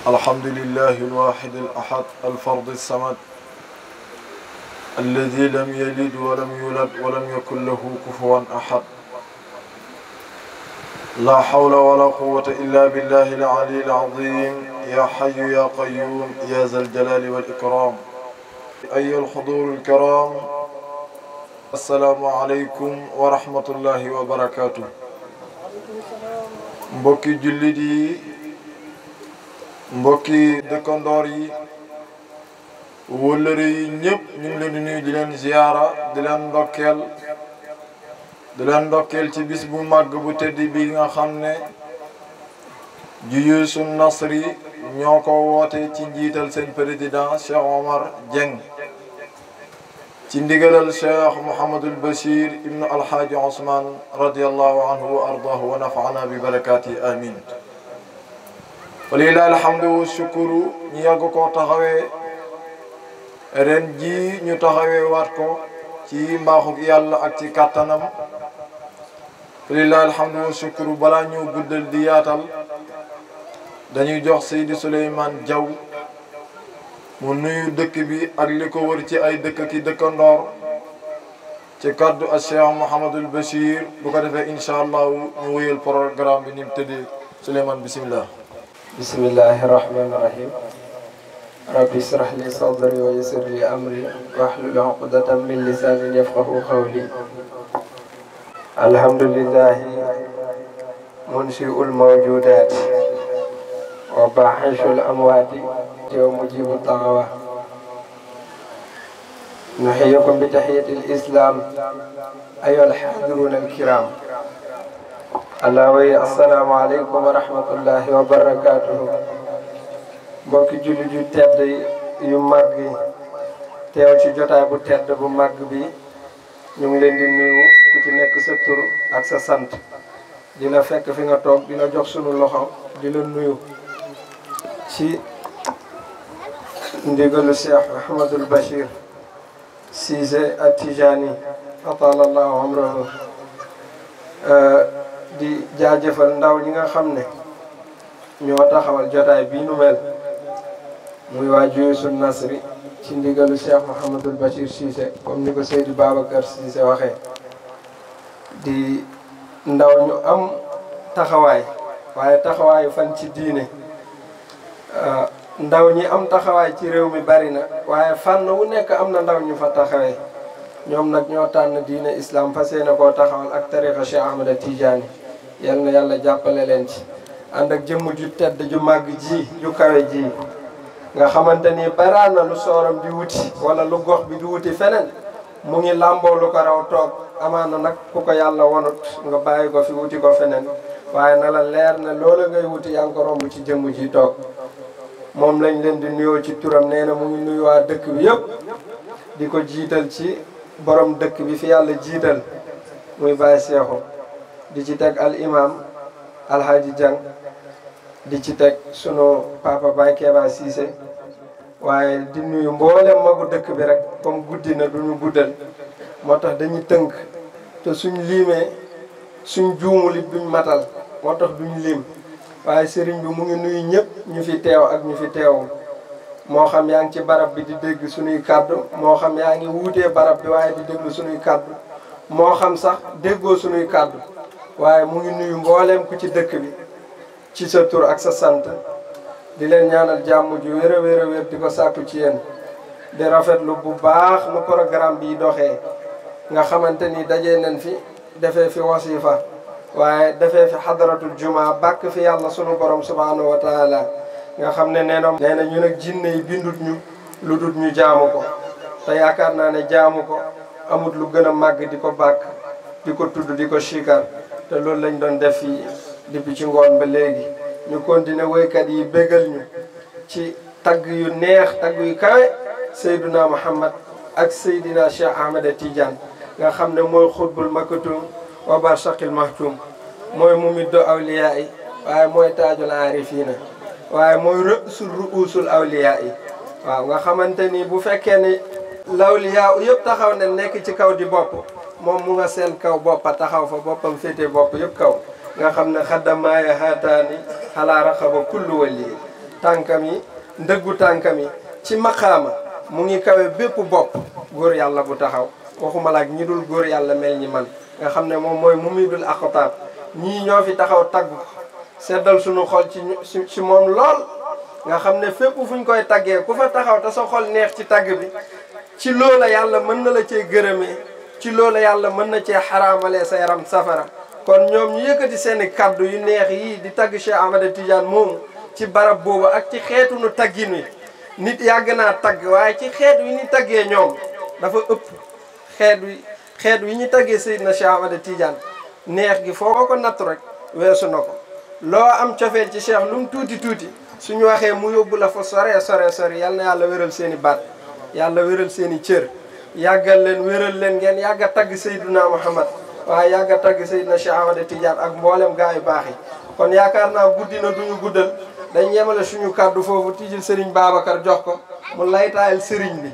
الحمد لله الواحد الأحد الفرد الصمد الذي لم يلد ولم يولد ولم يكن له كفوا أحد. لا حول ولا قوة إلا بالله العلي العظيم. يا حي يا قيوم يا ذا الجلال والإكرام. أيها الحضور الكرام، السلام عليكم ورحمة الله وبركاته. mbokki jullit yi, mbokki dëkkandoor yi, wëllëre yi ñëpp ñu ngi leen di nuyu di leen ziyaara di leen ndokkeel ci bis bu màgg bu tedd bi nga xam ne Juyuusu Nasri ñoo ko woote ci njiital seen président Cheikh Omar Dieng ci ndigalal Cheikh Mouhamadul Bachir ibnu Alhaaji Ousmane radiyallahu anhu wa ardaahu wa nafaana bi barakaati amin. walilahi alhamdu wa shukuru. ñu yàgg koo taxawee ren ji ñu taxawee waat ko ci mbaaxu yàlla ak ci kàttanam. walilahi alhamdu wa shukuru. balaa ñu guddal di yaatal dañuy jox Seydi Souleymane Diaw mu nuyu dëkk bi ak li ko wër ci ay dëkk ki dëkkandoor ci kaddu ak Cheikh Mouhamadul Bachir. bu ko defee incha allahu ñu wéyal programme bi ni mu tëddee. Souleymane bisimilah. bismillahi rahmani rahim. rabbi israh li sadri wa yassir li amri wahlul uqdatan min lisani yafqahu qawli. alhamdulillahi munshi'ul mawjudat wa ba'ithul amwati wa mujibu da'wa. nuhyikum bi tahiyatil islam ayyuhal hadirun al kiram. assalaamu aleykum wa rahmatullahi wa barakatuhu. mbokki jullit yu tedd yu màgg yi teew ci jotaay bu tedd bu màgg bi ñu ngi leen di nuyu ku ci nekk sa tur ak sa sant. di la fekk fi nga toog di la jox sunu loxo di la nuyu ci ndigalu Cheikh Ahmadul Bachir Cissé At-Tijani atalallahu umrahu. di jaajëfal ndaw ñi nga xam ne ñoo taxawal jotaay bii nu mel muy waa Juyuusu Nasri ci ndigalu Cheikh Mouhamadul Bachir Cissé comme ni ko Seydi Babacar Cissé waxee. di ndaw ñu am taxawaay waaye taxawaayu fan ci diine. ndaw ñi am taxawaay ci réew mi bari na waaye fànn wu nekk am na ndaw ñu fa taxawee. ñoom nag ñoo tànn diine islam fas yéene koo taxawal ak tariqa Cheikh Ahmada Tidiane. yal na yàlla jàppale leen ci ànd ak jëmm ju tedd ju màgg ji ju kawe ji nga xamante ni baraan na lu sooram di wuti wala lu gox bi di wuti feneen mu ngi làmboo lu ko raw toog. amaana nag ku ko yàlla wonut nga bàyyi ko fi wuti ko feneen waaye na la leer na loola ngay wuti yaa ngi ko romb ci jëmm ji toog. moom lañ leen di nuyoo ci turam nee na mu ngi nuyu waa dëkk bi yëpp di ko jiital ci borom dëkk bi fi yàlla jiital muy Baye Cheikhou. di ci teg al imam Alhaji Dieng di ci teg sunu papa Baye Keba Cissé waaye di nuyu mboolem magu dëkk bi rek comme guddi na duñu guddal moo tax dañuy tënk te suñ liimee suñ juumul it duñ matal moo tax duñ lim waaye sëriñ bi mu ngi nuyu ñëpp ñu fi teew ak ñu fi teewul moo xam yaa ngi ci barab bi di dégg suñuy kàddu moo xam yaa ngi wuutee barab bi waaye di déglu suñuy kàddu moo xam sax déggoo suñuy kàddu waaye mu ngi nuyu mbooleem ku ci dëkk bi ci sa tur ak sa sant di leen ñaanal jàmm ju wér a wér a wér di ko sàkku ci yéen. di rafetlu bu baax nu programme bi doxee nga xamante ni dajee nañ fi defee fi wasifa waaye defee fi xadaratul juma bàkk fi yàlla sunu borom subhanahu wa taala nga xam ne nee na ñu nag jinne yi bindut ñu lu dut ñu jaamu ko te yaakaar naa ne jaamu ko amut lu gën a màgg di ko bàkk di ko tudd di ko shikar te loolu lañ doon def fii depuis ci ngoon ba léegi ñu continuer woykat yi bégal ñu ci tagg yu neex tagg yu kawe Seydina Muhammad ak Seydina Cheikh Ahmada Tidiane nga xam ne mooy xutbul makatum wa barsaqil mahtum mooy mumiddu awliyaa yi waaye mooy taajul aarifiina waaye mooy ruusul awliyaa yi waaw nga xamante ni bu fekkee ni lawliyaa yëpp taxaw ne nekk ci kaw di bopp moom mu nga seen kaw boppa taxaw fa boppam féete bopp yëpp kaw nga xam ne xaddamaaya haataani xalaa raqaba kullu wali tànkam yi ndëggu tànkam yi ci maqaama mu ngi kawe bépp bopp góor yàlla bu taxaw waxuma la ak ñi dul góor yàlla mel ni man nga xam ne moom mooy mumidul aqtaab ñii ñoo fi taxaw tagg ko seddal suñu xol ci moom lool nga xam ne fépp fuñ koy taggee ku fa taxaw te sa xol neex ci tagg bi ci loola yàlla mën na la cee gërëmee ci loola yàlla mën na cee xaraamalee sa yaram safara kon ñoom ñu yëkkati seeni kaddu yu neex yii di tagg Cheikh Ahmada Tidiane moomu ci barab boobu ak ci xeetu nu taggin wi nit yàgg naa tagg waaye ci xeet wi ñu taggee ñoom dafa ëpp xeet wi ñu taggee Seydina Cheikh Ahmada Tidiane neex gi foo ko nattu rek weesu na ko loo am cofeel ci Cheikh lu mu tuuti tuuti suñu waxee mu yóbbu la fa sore yal na yàlla wéral seen i baat yàlla wéral seen i cër yàggal leen wéral leen ngeen yàgg a tagg Seydina Muhammad waaye yàgg a tagg Seydina Cheikh Ahmada Tidiane ak mboolem gaa yu baax yi kon yaakaar naa guddi na duñu guddal dañ yemale suñu kàddu foofu tijjil Serigne Babacar jox ko mu laytaayal Serigne bi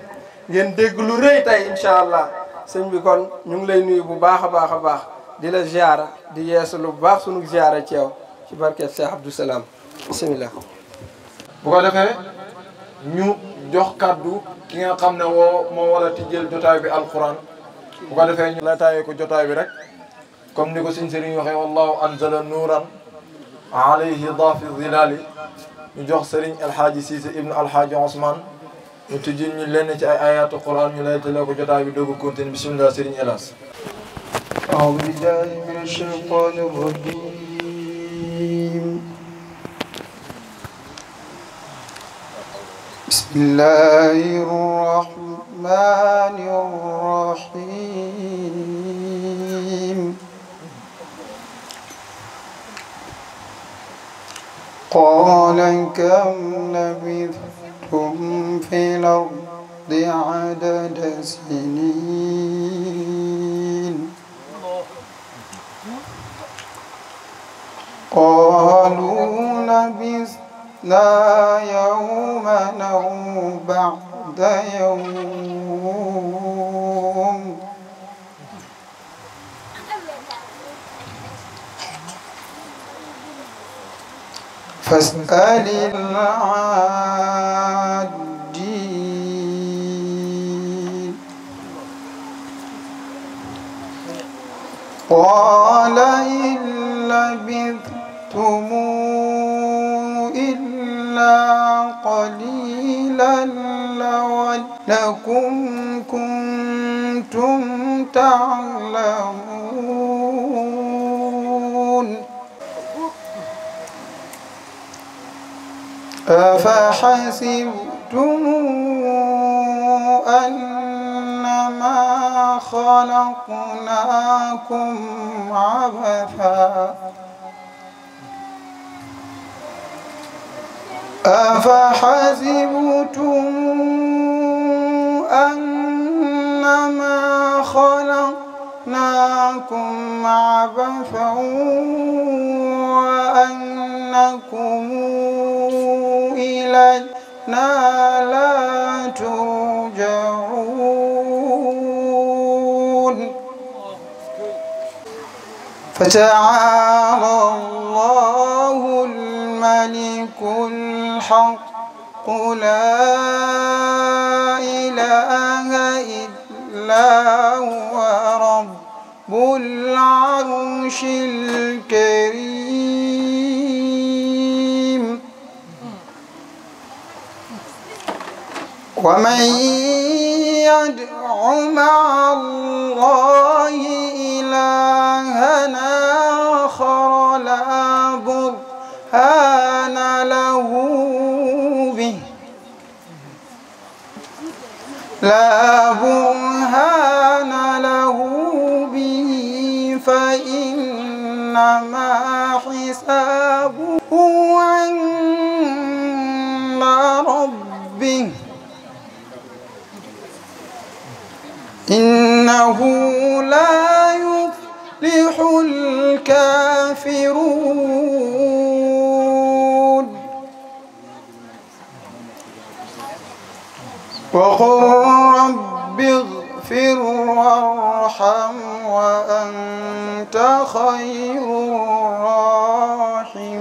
ngeen dégg lu rëy tey incha allah sëñ bi kon ñu ngi lay nuyu bu baax a baax di la ziara di yeesu lu baax sunu ziara ci yow ci barket Cheikh Abdou Salam bisimilah. bu ko defee ñu jox kàddu ki nga xam ne moo war a tijjel jotaay bi alquran bu ko defee ñu laytaayee ko jotaay bi rek comme ni ko suñ Serigne waxee wallahu anzala nuuran alayhi daafi zilali ñu jox Serigne Alhaaji Cissé ibnu Alhaaji Ousmane ñu tijjil ñu lenn ci ay ayatu quran ñu laytalee ko jotaay bi doog a continuer bisimilah Serigne Elas. أعوذ بالله من الشيطان الرجيم بسم الله الرحمن الرحيم قال كم لبثتم في الأرض عدد سنين قالوا لبثنا يوما أو بعد يوم فاسأل العادين قال إن لبثتم إلا قليلا لعلكم كنتم تعلمون أفحسبتم أنما خلقناكم عبثا أفحسبتم أنما خلقناكم عبثا وأنكم إلينا لا ترجعون فتعالى الله الملك الحق لا إله إلا هو رب العرش الكريم ومن يدع مع الله إلهنا آخر لا برهان له به فإنما حسابه عند ربه إنه لا يفلح الكافرون وقل رب اغفر وارحم وأنت خير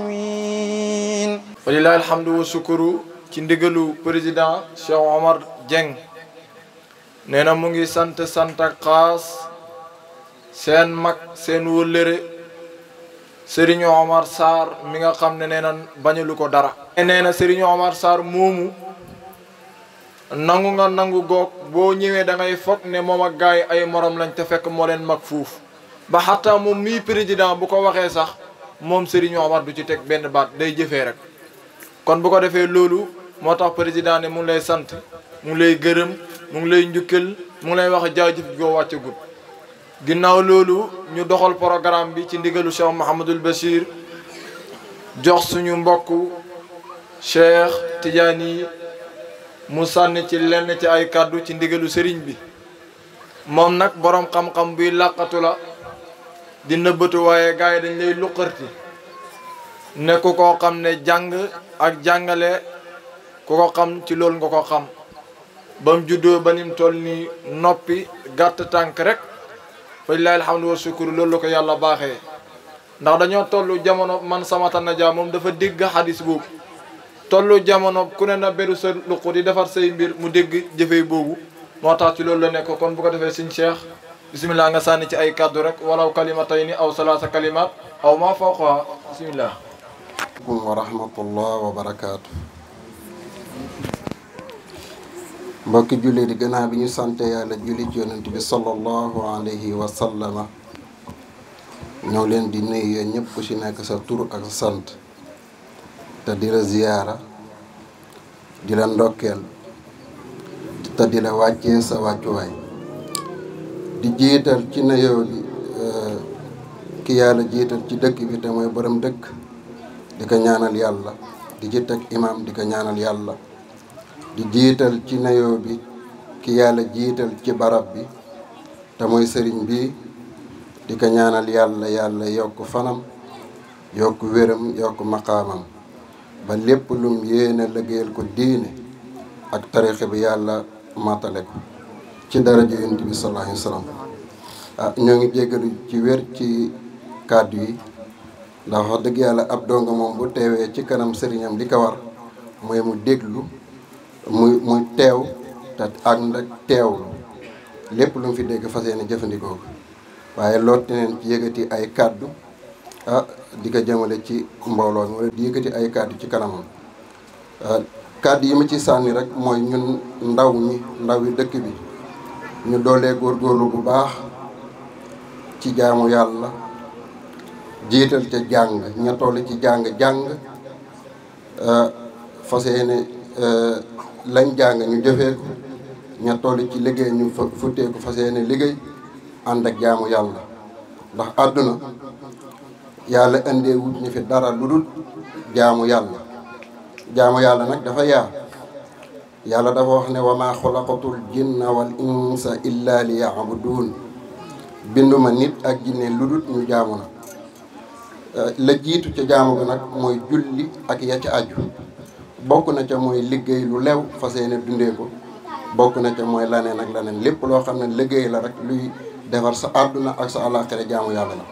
الراحمين. ولله lillahi alhamdu wa sukuru ci ndigalu président Cheikh Omar Dieng nee na mu ngi sant ak xaas seen mag seen wëllëre Serigne Omar Sarr mi nga xam ne nee na bañalu ko dara. nee na Serigne Omar Sarr moomu nangu nga nangu goog boo ñëwee da ngay foog ne moom ak gaay ay morom lañ te fekk moo leen mag fuuf ba xataa moom mii président bu ko waxee sax moom Serigne Omar du ci teg benn baat day jëfee rek. kon bu ko defee loolu moo tax président ne mu ngi lay sant mu ngi lay gërëm mu ngi lay njukkal mu ngi lay wax jaajëf goo wàccagul. ginnaaw loolu ñu doxal programme bi ci ndigalu Cheikh Mouhamadul Bachir jox suñu mbokk Cheikh Tidiane mu sànni ci lenn ci ay kàddu ci ndigalu sëriñ bi. moom nag boroom xam-xam buy làqatu la di nëbbatu waaye gars yi dañ lay luqarti ne ku ko xam ne jàng ak jàngale ku ko xam ci loolu nga ko xam ba mu juddoo ba nim toll nii noppi gàtt tànk rek fa lillahi alhamdu wa shukru loolu la ko yàlla baaxee ndax dañoo toll jamono man Samata Nadia moom dafa dégg xadis boobu tollu jamono ku ne na beru sa luqu di defar say mbir mu dégg jëfee boobu moo tax ci loolu la nekk kon bu ko defee Sëñ Cheikh bismillah nga sànni ci ay kàddu rek walaw kalimatayni aw salaasa kalimat aw ma fawqa bismillah. aleykum wa rahmatullah wa barakaatu. mbokki jullit di gannaaw bi ñu sante yàlla jullit yonent bi sallallahu alayhi wa sallama ñoo leen di nuyu yéen ñëpp ku ci nekk sa tur ak sa sant te di la ziyaara di la ndokkeel te di la wàccee sa wàccuwaay di jiital ci nuyoo bi ki yàlla jiital ci dëkk bi te mooy borom dëkk di ko ñaanal yàlla di ci teg imam di ko ñaanal yàlla di jiital ci nuyoo bi ki yàlla jiital ci barab bi te mooy sëriñ bi di ko ñaanal yàlla yàlla yokk fanam yokk wéram yokk maqaamam ba lépp lum yéene liggéeyal ko diine ak tarixa bi yàlla matale ko ci daraja yonent bi sallallahu alayhi wa sallam ñoo ngi jéggalu ci wér ci kàddu yi ndax wax dëgg yàlla ab donga moom bu teewee ci kanam sëriñam li ko war mooy mu déglu muy teew te ànd ak teewlu lépp lu mu fi dégg fas yéene jëfandikoo ko waaye loot neen ci yëkkati ay kàddu di ko jëmale ci mbooloo mi wala di yëkkati ay kàddu ci kanamam kàddu yi ma ci sànni rek mooy ñun ndaw yi dëkk bi ñu doolee góorgóorlu bu baax ci jaamu yàlla jiital ca jàng ña toll ci jàng fas yéene lañ jàng ñu jëfee ko ña toll ci liggéey ñu futteeku fas yéene liggéey ànd ak jaamu yàlla ndax àdduna yàlla indee wut ñu fi dara lu dul jaamu yàlla nag dafa yaa yàlla dafa wax ne wa maa xalaqatul jinna wal insa illa li ya'budun binduma nit ak jinne lu dul ñu jaamu na la jiitu ca jaamu ga nag mooy julli ak ya ca aju bokk na ca mooy liggéey lu lew fas yéene dundee ko bokk na ca mooy laneen ak laneen lépp loo xam ne liggéey la rek luy defar sa àdduna ak sa àllaaxira jaamu yàlla la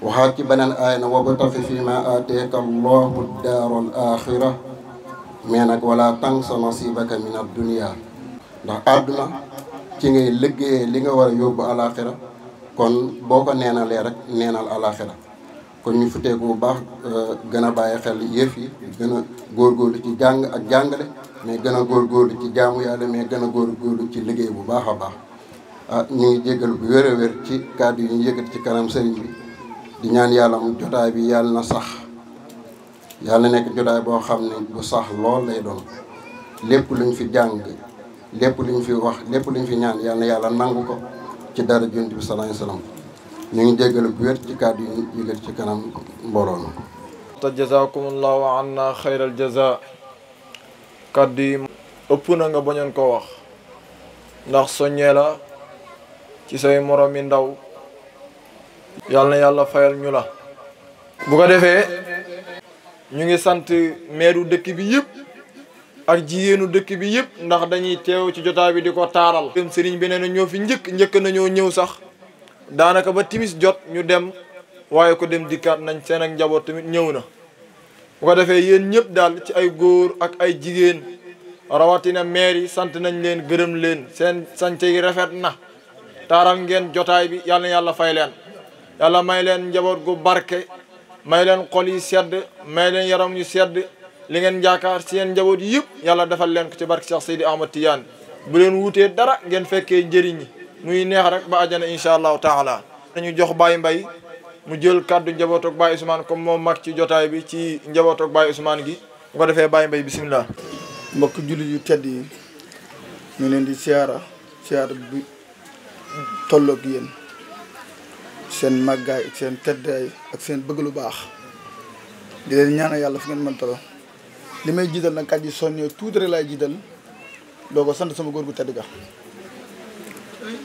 waxaat ci beneen aaya na wabtaxi fii ma aateeka allahu daaral aaxira mais nag wala tansa nasibaka min ad-dunya ndax àdduna ci ngay liggéeyee li nga war a yóbbu àllaaxira kon boo ko neenalee rek neenal àllaaxira kon ñu futeeku bu baax gën a bàyyi xel yëf yi gën a góorgóorlu ci jàng ak jàngale mais gën a góorgóorlu ci jaamu yàlla mais gën a góorgóorlu ci liggéey bu baax a baax ñu ngi jéggal bu wér a wér ci kàddu yi ñu yëkkati ci kanam sëriñ bi di ñaan yàlla mu jotaay bi yàlla na sax yàlla nekk jotaay boo xam ne bu sax lool lay doon lépp luñ fi jàng lépp luñ fi wax lépp luñ fi ñaan yàlla na yàlla nangu ko ci dara Yonent bi sallallahu alayhi wasallam ñu ngi jéggalu bu wér ci kàddu yi ñu yëkkati ci kanam mbooloo mi te jazakumullahu anna xayral jaza kàddu yi ëpp na nga bañoon ko wax ndax soññee la ci say morom yi ndaw yàlla na yàlla fayal ñu la bu ko defee ñu ngi sant meeru dëkk bi yëpp ak jigéenu dëkk bi yëpp ndax dañuy teew ci jotaay bi di ko taaral dem sëriñ bi nee na ñoo fi njëkk nañoo ñëw sax daanaka ba timis jot ñu dem waaye ko dem dikkaat nañ seen ak njaboot tamit ñëw na bu ko defee yéen ñëpp daal ci ay góor ak ay jigéen rawatina maire yi sant nañ leen gërëm leen seen sance yi rafet na taaral ngeen jotaay bi yàlla na yàlla fay leen yàlla may leen njaboot gu barke may leen xol yi sedd may leen yaram yu sedd li ngeen jaakaar seen njaboot yëpp yàlla defal leen ko ci barke Cheikh Seydi Ahmad Tidiane bu leen wutee dara ngeen fekkee njëriñ muy neex rek ba àjjana incha allahu taala dañu jox Baye Mbaye mu jël kàddu njabootu Baye Ousmane comme moom mag ci jotaay bi ci njabootu Baye Ousmane gi bu ko defee Baye Mbaye bisimilah. mbokk jullit yu tedd yi ñu leen di siyaara bi tolloog yéen seen màggaay ak seen teddaay ak seen bëgg lu baax di leen ñaanal yàlla fu ngeen mën tolo li may jiital nag kàddu yi soññee tuuti rek laay jiital doo ko sant sama góor gu tedd ga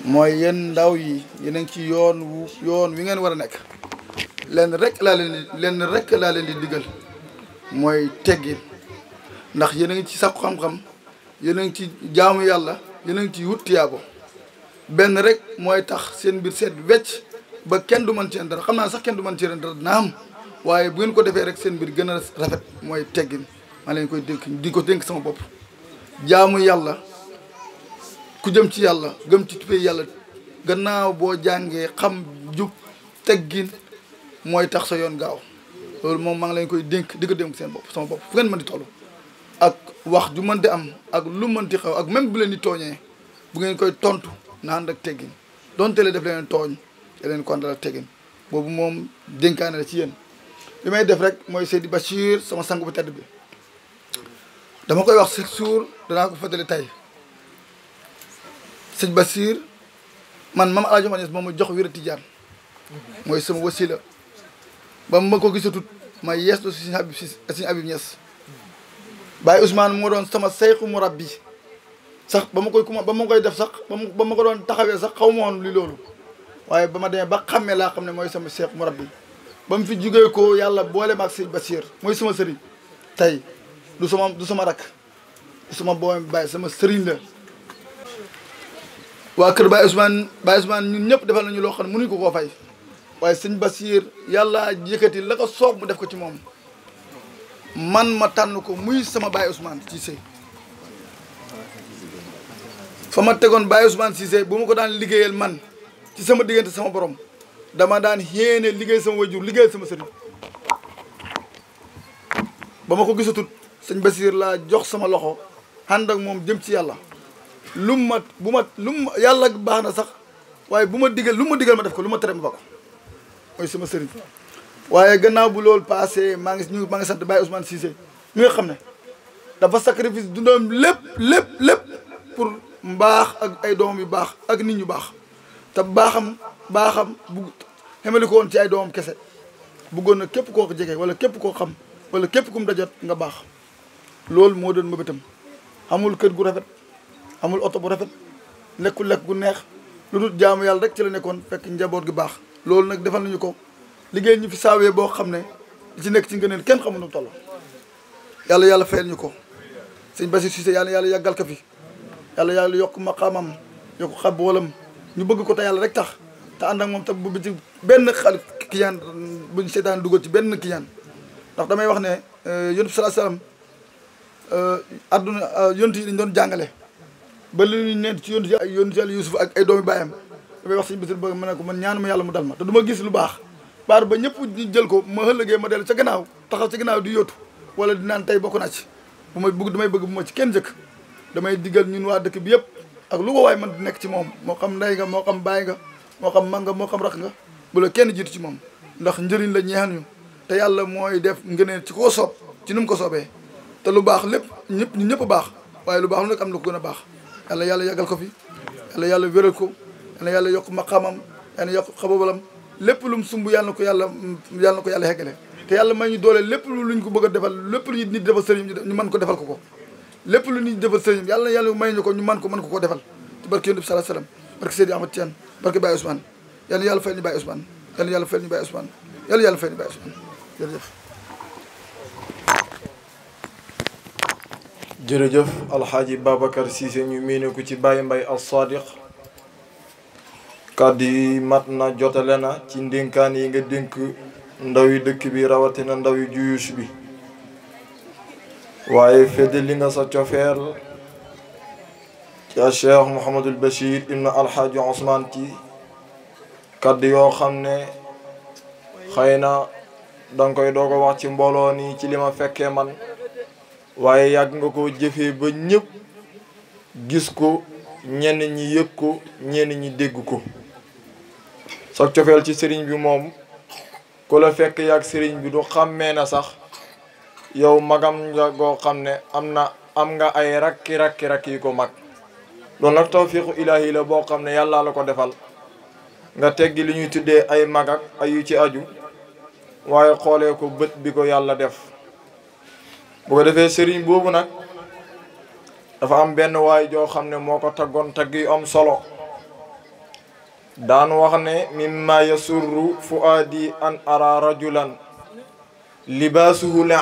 mooy yéen ndaw yi yéen a ngi ci yoon wi ngeen war a nekk lenn rek laa leen di digal mooy teggin ndax yéen a ngi ci sàkku xam-xam yéen a ngi ci jaamu yàlla yéen a ngi ci wut tiyaabo benn rek mooy tax seen mbir seet wecc ba kenn du mën ci dara xam naa sax kenn du mën ci dara naam waaye bu ngeen ko defee rek seen mbir gën a rafet mooy teggin maa leen koy dénk di ko dénk sama bopp jaamu yàlla ku jëm ci yàlla gëm ci tuppee yàlla gannaaw boo jàngee xam jub teggin mooy tax sa yoon gaaw loolu moom maa ngi leen koy dénk di ko dénk seen bopp sama bopp fu ngeen mën di toll ak wax ju mën di am ak lu mën di xew ak même bu leen di tooñee bu ngeen koy tontu na ànd ak teggin donte le def leen tooñ te leen ko àndal ak teggin boobu moom dénkaane la ci yéen li may def rek mooy Seydi Bachir sama sang bu tedd bi dama koy wax chaque jour danaa ko fàttali tey Seydi Bachir man Mame El Hadji Omar Niass moom ma jox wér Tijaan mooy sama wasila ba ma ko gisatut ma yees do si Sëñ Habib Niass Baye Ousmane moo doon sama seyxu murabbi sax ba ma koy def sax ba ma ko doon taxawee sax xaw ma woon li loolu waaye ba ma demee ba xàmmee laa xam ne mooy sama seyxu murabbi ba mu fi jugee ko yàlla boole ma ak Seydi Bachir mooy sama sëriñ tey du sama rakk du sama boom Baye sama sëriñ la waa kër Baye Ousmane ñun ñëpp defal nañu loo xam ne mënuñu ko koo fay waaye Sëñ Bachir yàlla yëkkati la ko soob mu def ko ci moom man ma tànn ko muy sama Baye Ousmane Cissé fa ma tegoon Baye Ousmane Cissé bu ma ko daan liggéeyal man ci sama diggante sama borom dama daan yéene liggéey sama wajur liggéey sama sëriñ ba ma ko gisatut Sëñ Bachir laa jox sama loxo ànd ak moom jëm ci yàlla lu ma yàlla baax na sax waaye lu ma digal ma def ko lu ma tere ma ba ko mooy sama sëriñ waaye gannaaw bu loolu passé maa ngi sant Baye Ousmane Cissé mi nga xam ne dafa sacrifice dundam lépp pour mbaax ak ay doomam yu baax ak nit ñu baax te baaxam bu xamali ko woon ci ay doomam kese bëggoon na képp koo ko jege wala képp koo xam wala képp ku mu dajat nga baax loolu moo doon mëbëtam amul kër gu rafet amul oto bu rafet lekkul lekk gu neex lu dul jaamu yàlla rek ci la nekkoon fekk njaboot gi baax loolu nag defal nañu ko liggéey ñu fi saawee boo xam ne li ci nekk ci ngëneel kenn xamul nu toll yàlla fayal ñu ko Sëñ Bachir Cissé yàlla yàggal ko fi yàlla yokk maqaamam yokk xaboolam ñu bëgg ko te yàlla rek tax te ànd ak moom tam bu ci benn kiyaan buñ seetaan dugal ci benn kiyaan ndax damay wax ne yonent bi sallallahu alayhi wasallam adduna yonent yi dañ doon jàngale ba li ñu nent ci yonent yàlla Yuusuf ak ay doomi baayam damay wax Sëñ Bachir bëgg ma ne ko man ñaanuma yàlla mu dal ma te du ma gis lu baax baar ba ñëpp ñu jël ko ma ëllëgee ma dellu ca gannaaw taxaw ca gannaaw di yóotu wala di naan tey bokk naa ci damay bëgg bu ma ci kenn jëkk damay diggal ñun waa dëkk bi yëpp ak lu ko waay man di nekk ci moom moo xam ndey nga moo xam baay nga moo xam mag nga moo xam rakk nga bu la kenn jiitu ci moom ndax njëriñ la ñeexan ñu te yàlla mooy def ngëneel ci koo soob ci nu mu ko soobee te lu baax lépp ñu ñëpp baax waaye lu baax lu nekk am na ko gën a baax yàlla yàggal ko fi yàlla wéral ko yàlla yokk maqaamam yàlla yokk xababalam lépp lu mu sumb yàlla na ko yàlla xeggale te yàlla may ñu doole lépp luñ ko bëgg a defal lépp lu nit defal sëriñ ñu mën ko defal ko lépp lu nit defal sëriñ yàlla may ñu ko ñu mën ko defal ci barke Yonent bi sallallahu alayhi wasallam barke Seydi Ahmad Tidiane barke Baye Ousmane yàlla fayal ñu Baye Ousmane yàlla fayal ñu Baye Ousmane yàlla fayal ñu Baye Ousmane jërëjëf alxaaji Babacar Cissé ñu miine ko ci Baye Mbaye as-Sadiq kàddu yi mat na jotale na ci ndénkaan yi nga dénk ndaw yi dëkk bi rawatina ndaw yi juyus bi waaye feddali nga sa cofeel ci Cheikh Mouhamadul Bachir ibn Alhaji Ousmane ci kaddu yoo xam ne xëy na danga koy doog a wax ci mbooloo nii ci li ma fekkee man waaye yàgg nga ko jëfee ba ñëpp gis ko ñenn ñi yëg ko ñenn ñi dégg ko sa cofeel ci sëriñ bi moom ku la fekk yàgg sëriñ bi du xàmmee na sax yow magam nga goo xam ne am nga ay rakki yi ko mag loolu nag tawfiqu ilaahi la boo xam ne yàlla la ko defal nga teggi li ñuy tuddee ay mag ak ay yu ci aju waaye xoolee ko bët bi ko yàlla def bu ko defee sëriñ boobu nag dafa am benn waay joo xam ne moo ko taggoon tagg yu am solo daan wax ne mimma yasurru fuaadi an ara rajulan libaasuhu la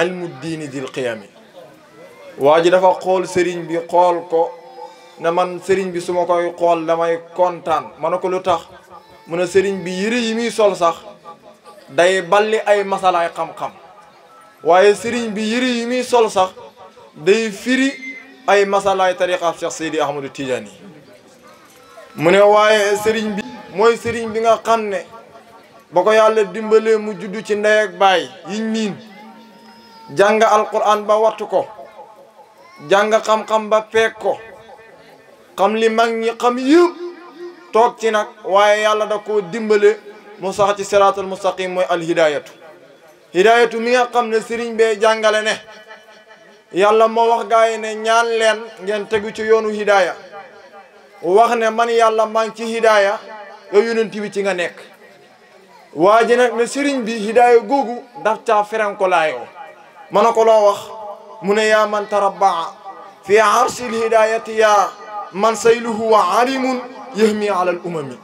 ilmu diini dil qiyami waa ji dafa xool sëriñ bi xool ko ne man sëriñ bi su ma koy xool damay kontaan ma ne ko lu tax mu ne sëriñ bi yëre yi muy sol sax day balli ay masalaay xam-xam waaye sëriñ bi yëre yi muy sol sax day firi ay masalaay tariqa Cheikh Seydi Ahmadou Tidiane yi mu ne waaye sëriñ bi mooy sëriñ bi nga xam ne ba ko yàlla dimbalee mu juddu ci ndey ak baay yiñ miin jàng alquran ba wattu ko jàng xam-xam ba peeg ko xam li mag ñi xam yëpp toog ci nag waaye yàlla da koo dimbale mu sax ci siraatul mustaqim mooy alhidayatu hidayatu mi nga xam ne sëriñ bee jàngale ne yàlla moo wax gaa yi ne ñaan leen ngeen tegu ci yoonu hidaya wax ne man yàlla maa ngi ci hidaya yow yonent bi ci nga nekk waa ji nag ne sëriñ bi hidaya googu daf caa ferenkolaayoo mën a ko loo wax mu ne yaa man tarabbaa fi arsil hidayati yaa man sayluhu wa alimun yahmi ala al umami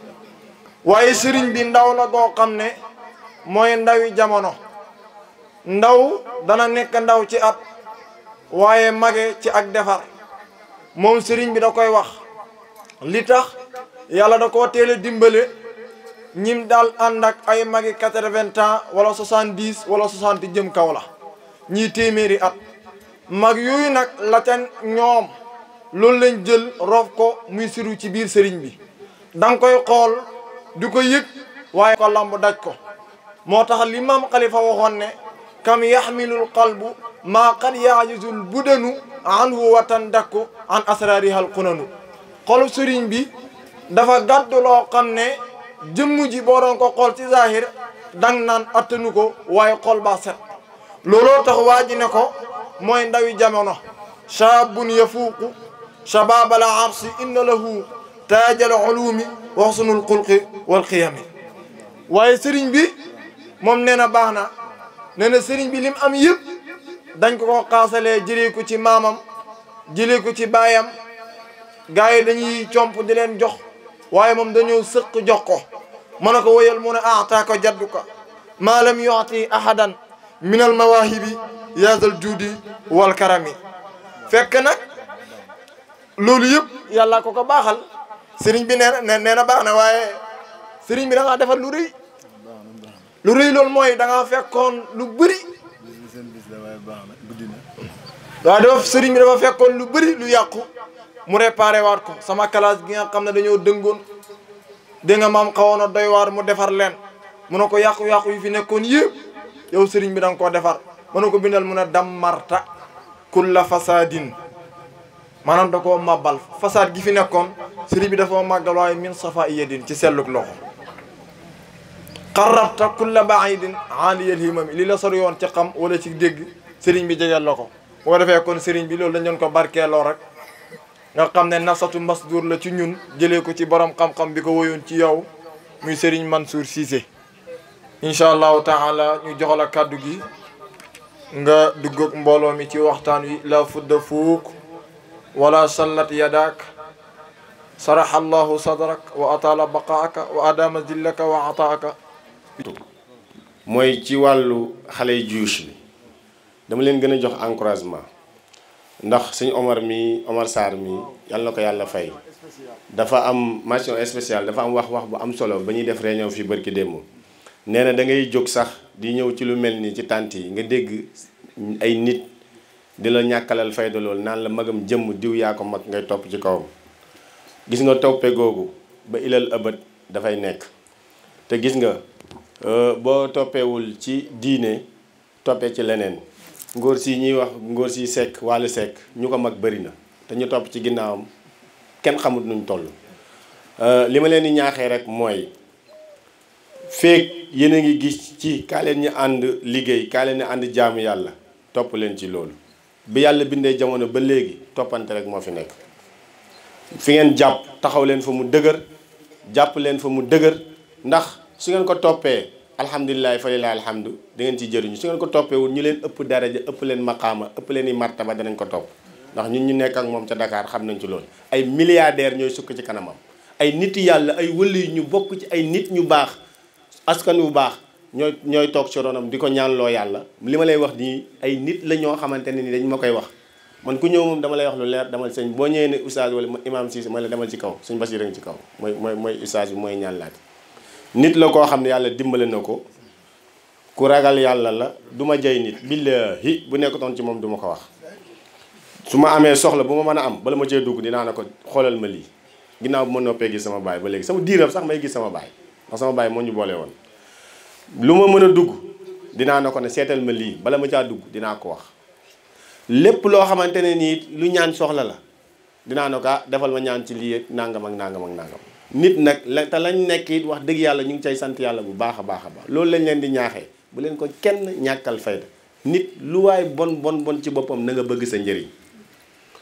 waaye sëriñ bi ndaw la goo xam ne mooy ndawi jamono ndaw dana nekk ndaw ci at waaye mage ci ak defar moom sëriñ bi da koy wax li tax yàlla da koo teel a dimbale ñim daal ànd ak ay magi 80 ans wala 70 wala 60 jëm kaw la ñii téeméeri at mag yooyu nag la ca ñoom loolu lañ jël roof ko muy siru ci biir sëriñ bi danga koy xool di ko yëg waaye ko lamb daj ko moo tax li maam Xalifa waxoon ne kam yaxmilul qalbu maa qad yaajizul budanu anhu watan dakku an asrarihal xunanu xolu sëriñ bi dafa gàddu loo xam ne jëmm ji boo doon ko xool ci zahir dang naan attanu ko waaye xol ba set looloo tax waa ji ne ko mooy ndawi jamono shaabun yafuuqu shababal arsi inna lahu taajal ulumi wa husnul xulqi wal qiyami waaye sëriñ bi moom nee na baax na nee na sëriñ bi lim am yëpp dañ ko xaasalee jëlee ko ci maamam jëlee ko ci baayam gars yi dañuy comp di leen jox waaye moom dañoo sëq jox ko mën a ko woyal mu ne aataaka jadduka maa lam yu'ti ahadan min al mawaahibi yaazal juudi wal karami fekk nag loolu yëpp yàlla ko baaxal sëriñ bi nee na baax na waaye sëriñ bi da ngaa defar lu rëy loolu mooy da ngaa fekkoon lu bëri waaw dafa sëriñ bi dafa fekkoon lu bëri lu yàqu mu réparé waat ko sama classe gi nga xam ne dañoo dëngoon dégg nga maam xawoon a doy waar mu defar leen mu ne ko yàqu-yàqu yi fi nekkoon yëpp yow sëriñ bi da nga koo defar mu ne ko bindal mu ne dammarta kulla fasadin maanaam da koo màbbal façade gi fi nekkoon sëriñ bi dafa màggal waaye min safa iyadin ci selluk loxo qarrabta kulla baidin aliyal himami li la sori woon ci xam wala ci dégg sëriñ bi jegeel la ko bu ko defee kon sëriñ bi loolu dañ doon ko barkeeloo rek nga xam ne nasatu masdur la ci ñun jëlee ko ci borom xam-xam bi ko woyoon ci yow muy sëriñ Mansour Cissé incha allahu taala ñu jox la kàddu gi nga dugg ak mbooloo mi ci waxtaan wi la fudda fuuk wala sallat yadak saraha allahu sadrak wa atala baqaaka wa adama zillaka wa ataaka mooy ci wàllu xale yu juus bi dama leen gën a jox encouragement ndax sëñ Omar Sarr mi yàlla na ko yàlla fay dafa am mention spéciale dafa am wax bu am solo ba ñuy def réunion fii barki démb nee na da ngay jóg sax di ñëw ci lu mel nii ci tànt yi nga dégg ay nit di la ñàkkalal fayda loolu naan la magam jëmm diw yaa ko mag ngay topp ci kawam gis nga toppee googu ba ilal ëbët dafay nekk te gis nga boo toppeewul ci diine toppee ci leneen ngóor si ñuy wax ngóor si sekk wàllu sekk ñu ko mag bëri na te ñu topp ci ginnaawam kenn xamut nuñ toll li ma leen di ñaaxee rek mooy feek yéen a ngi gis ci kaa leen ñu ànd liggéey kaa leen ñu ànd jaamu yàlla topp leen ci loolu bi yàlla bindee jamono ba léegi toppante rek moo fi nekk fi ngeen jàpp taxaw leen fa mu dëgër jàpp leen fa mu dëgër ndax su ngeen ko toppee alhamdulilah fa lillahi alhamdu da ngeen ci jëriñu su ngeen ko toppee wul ñu leen ëpp daraja ëpp leen maqaama ëpp leen i martaba danañ ko topp ndax ñun ñu nekk ak moom ca Dakar xam nañ ci loolu ay milliardaires ñooy sukk ci kanamam ay nit yàlla ay wëli ñu bokk ci ay nit ñu baax askan wu baax ñooy toog ci ronam di ko ñaanloo yàlla li ma lay wax nii ay nit la ñoo xamante ne ni dañ ma koy wax man ku ñëw moom dama lay wax lu leer demal sëñ boo ñëwee ne oustaz wala imam Cissé ma la demal ci kaw suñ Basiir ngi ci kaw mooy oustaz bi mooy ñaan laati nit la koo xam ne yàlla dimbale na ko ku ragal yàlla la du ma jay nit billahi bu nekkutoon ci moom du ma ko wax su ma amee soxla bu ma mën a am bala ma cee dugg dinaa ne ko xoolal ma lii ginnaaw bu ma noppee gis sama baay ba léegi sama diiram sax may gis sama baay ndax sama baay moo ñu boole woon lu ma mën a dugg dinaa ne ko ne seetal ma lii bala ma caa dugg dinaa ko wax lépp loo xamante ne nii lu ñaan soxla la dinaa ne ko defal ma ñaan ci lii nangam ak nangam ak nangam nit nag te lañ nekk it wax dëgg yàlla ñu ngi cay sant yàlla bu baax a baax a baax loolu lañ leen di ñaaxee bu leen ko kenn ñàkkal fayda nit lu waay bon ci boppam na nga bëgg sa njëriñ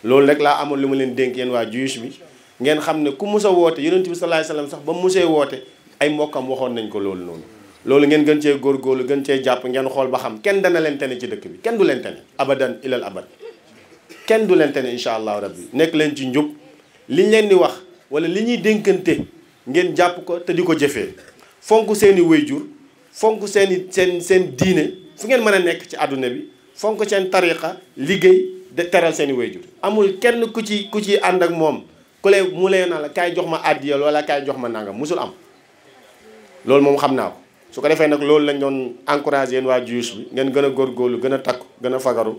loolu rek laa amoon lu ma leen dénk yéen waa Juyush bi ngeen xam ne ku mus a woote yonent bi sallallahu alayhi wasallam sax ba musee woote ay mbokkam waxoon nañ ko loolu noonu loolu ngeen gën cee góorgóorlu gën cee jàpp ngeen xool ba xam kenn dana leen tane ci dëkk bi kenn du leen tane abadan ilal abad kenn du leen tane incha allahu rabbi nekk leen ci njub liñ leen di wax wala li ñuy dénkante ngeen jàpp ko te di ko jëfee fonk seeni wayjur fonk seen diine fu ngeen mën a nekk ci àdduna bi fonk seen tariqa liggéey de teral seeni wayjur amul kenn ku ci ànd ak moom ku lay mu lay na la kaay jox ma àddiyal wala kaay jox ma nangam musul am loolu moom xam naa ko su ko defee nag loolu lañ doon encouragé yéen waa Juyush bi ngeen gën a góorgóorlu gën a takku gën a fagaru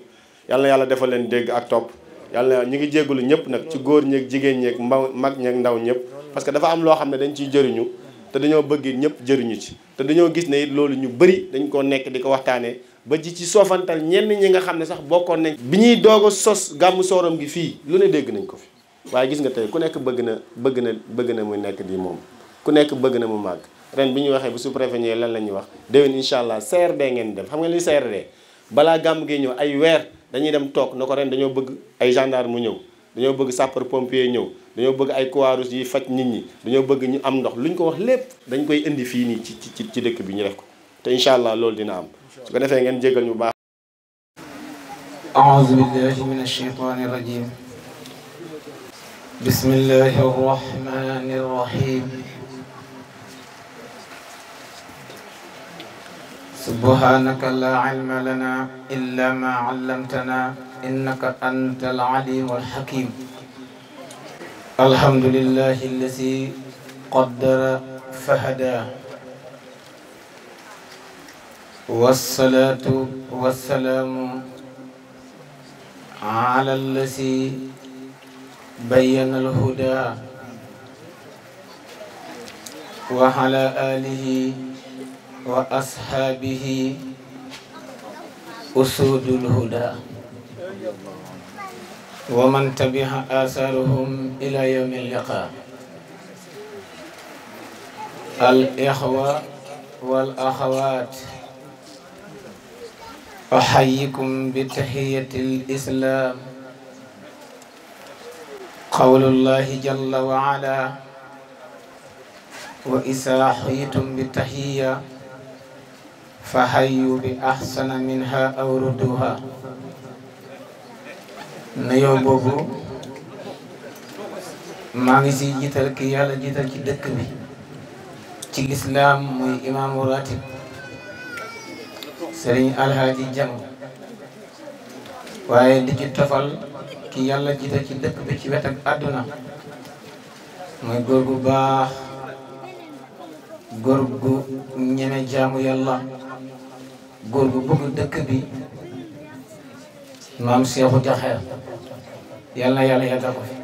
yàlla na yàlla defal leen dégg ak topp yàlla ñu ngi jéggalu ñëpp nag ci góor ñeeg jigéen ñeeg mag ñeeg ndaw ñëpp parce que dafa am loo xam ne dañ ciy jëriñu te dañoo bëgg ñëpp jëriñu ci te dañoo gis ne it loolu ñu bëri dañ koo nekk di ko waxtaanee ba ji ci soofantal ñenn ñi nga xam ne sax bokkoon nañ bi ñuy doog a sos gàmmu sooram gi fii lu ne dégg nañ ko fi waaye gis nga tey ku nekk bëgg na muy nekk di moom ku nekk bëgg na mu màgg ren bi ñu waxee bu sous-préfet ñëwee lan la ñuy wax déwén incha allah CRD ngeen def xam nga li CRD balaa gàmm gi ñëw ay weer dañuy dem toog na ko ren dañoo bëgg ay gendarme mu ñëw dañoo bëgg sapeur pompier ñëw dañoo bëgg ay Croix-Rouge yi faj nit ñi dañoo bëgg ñu am ndox lu ñu ko wax lépp dañ koy indi fii nii ci dëkk bi ñu def ko te incha allah loolu dina am su ko defee ngeen jégal ñu baax. a'uuzu billahi mina shaytaani rajiim bismillahi rahmaani rahiim subhaanaka laa ilma lanaa illaa maa 'allamtanaa innaka antal 'aliimul hakiim alhamdulillahi allazii qaddara fahadaa wassalaatu wassalaamu 'alaa allazii bayyana al-hudaa wa 'alaa aalihi wa ashaabihi usuudul hudaa wa man tabi'a aasaarahum ilaa yawmil liqaa al ixwa wal axawaat uhayyikum bi tahiyyatil islaam qawlullaahi jalla wa alaa wa izaa huyyitum bi tahiyya fa hayyu bi ahsana minha aw rudduha nuyoo boobu maa ngi si jiital ki yàlla jiital ci dëkk bi ci lislaam muy imaamu ratib Sëriñ Alhaaji Jang waaye di ci tofal ki yàlla jiital ci dëkk bi ci wet ak àdduna muy góor gu baax góor gu ñeme jaamu yàlla góor gu bëgg dëkk bi maam Seexu Jaxeer yal na yàlla yàggal ko fi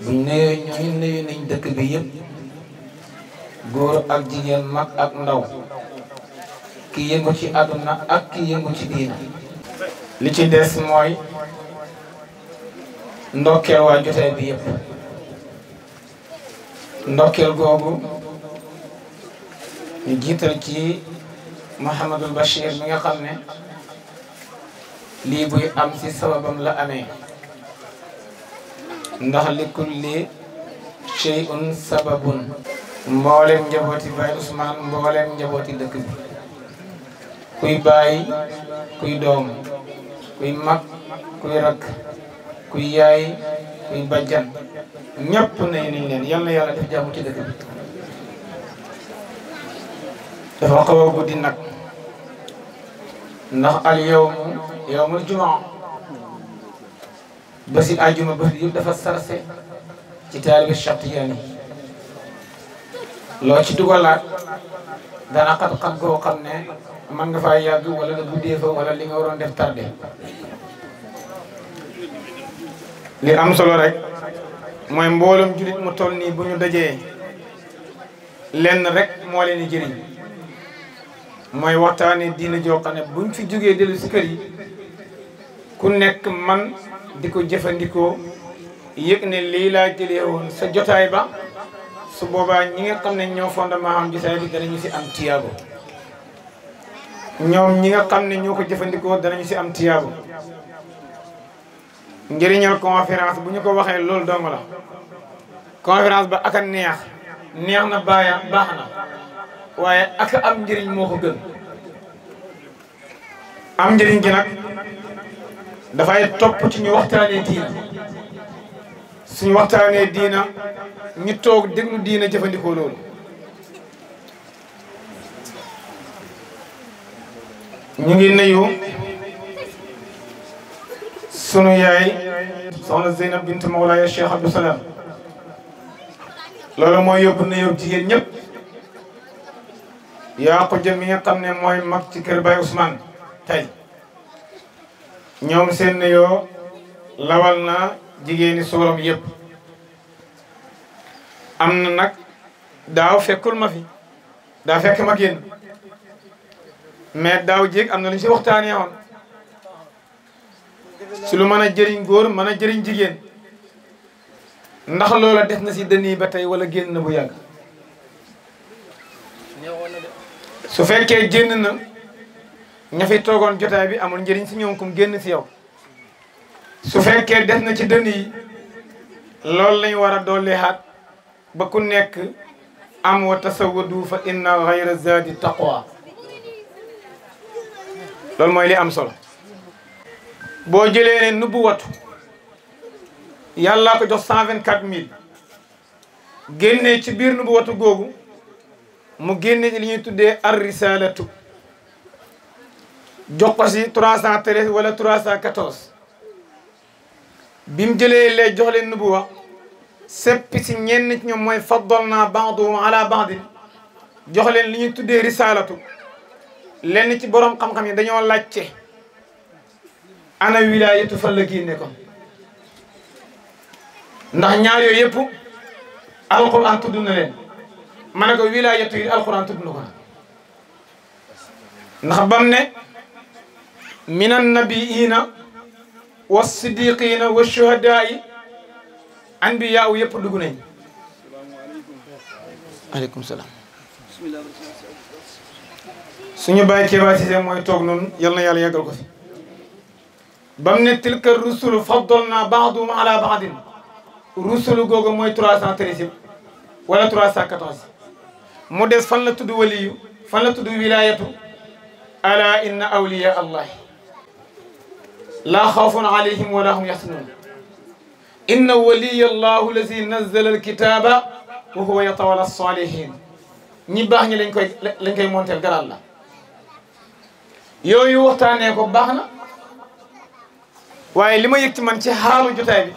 buñ nuyoo ñooñu nuyu nañ dëkk bi yëpp góor ak jigéen mag ak ndaw ki yëngu ci àdduna ak ki yëngu ci diina li ci des mooy ndokkeel waa jotaay bi yëpp ndokkeel googu ñu jiital ci Mouhamadul Bachir mi nga xam ne lii buy am ci sababam la amee ndax li kulli shay'un sababun mboolem njabooti Baye Ousmane mboolem njabooti dëkk bi kuy baay kuy doom kuy mag kuy rakk kuy yaay kuy bajjan ñëpp nañ leen yal na yàlla def jàmm ci dëkk bi dafa xaw a guddi nag ndax al yawmul jumaa ba si àjjuma ba yëpp dafa sarse ci taalibe Cheikh Tidiane loo ci dugalaat dana xat-xat goo xam ne man nga faa yàgg wala nga guddee fa wala li nga waroon def tardé li am solo rek mooy mbooloom julit mu toll nii bu ñu dajee lenn rek moo leen di jëriñ mooy waxtaane diina joo xam ne buñ fi jógee dellu si kër yi ku nekk man di ko jëfandikoo yëg ne lii laa jëlee woon sa jotaay ba su boobaa ñi nga xam ne ñoo fondement am jotaay bi danañu si am tiyaabo ñoom ñi nga xam ne ñoo ko jëfandikoo danañu si am tiyaabo njëriñal conférence bu ñu ko waxee loolu dong la conférence ba aka neex na baax na waaye aka am njëriñ moo ko gën am njëriñ gi nag dafay topp ci ñu waxtaanee diina suñu waxtaanee diina ñu toog déglu diina jëfandikoo loolu ñu ngi nuyu sunu yaay soxna Zeynab bint Mawlaaya Cheikh Abdou Salam loolu mooy yóbbu nuyoo jigéen ñëpp yaa ko jëm mi nga xam ne mooy mag ci kër Baye Ousmane tey ñoom seen nuyoo lawal na jigéeni sooram yëpp am na nag daaw fekkul ma fi daa fekk ma génn mais daaw jéeg am na lu ñu si waxtaanee woon si lu mën a jëriñ góor mën a jëriñ jigéen ndax loola def na si dënn ba tey wala génn na bu yàgg su fekkee génn na ña fi toogoon jotaay bi amul njëriñ si ñoom kum génn si yow su fekkee def na ci dënn yi loolu lañ war a dooleexaat ba ku nekk am wa tasawwadu fa inna ghayra zadi taqwa loolu mooy li am solo boo jëlee ne nubbu watu yàlla ko jox 124000 génnee ci biir nubbu watu googu mu génne ci li ñuy tuddee ar risalatu jox ko si 313 wala 314 bi mu jëlee lee jox leen nubuwa seppi si ñenn ci ñoom mooy faddalna ba'dahum ala ba'din jox leen li ñuy tuddee risalatu lenn ci borom xam-xam yi dañoo laajte ana wilaayatu fan la génne ko ndax ñaar yooyu yëpp alquran tudd na leen ma ne ko wilaayatu yi alquran tudd na ko ndax bam ne min annabiina wa siddiqina wa shuhadaai anbiyaa yëpp dugg nañ aleykum salaam suñu bàyyi Kéba Cissé mooy toog noonu yal na yàlla yàggal ko fi bam ne tilka rusulu faddalna ba'dahum ala ba'din rusulu googu mooy 313 wala 314 mu des fan la tudd waliyu fan la tudd wilayatu ala inna awliya allahi la xawfun alayhim wala hum yaxsanun inna waliya allahu allazi nazzala alkitaba wa huwa yatawalla salihin ñi baax ñi lañ koy monteel garal la yooyu waxtaanee ko baax na waaye li ma yëg ci man ci xaalu jotaay bi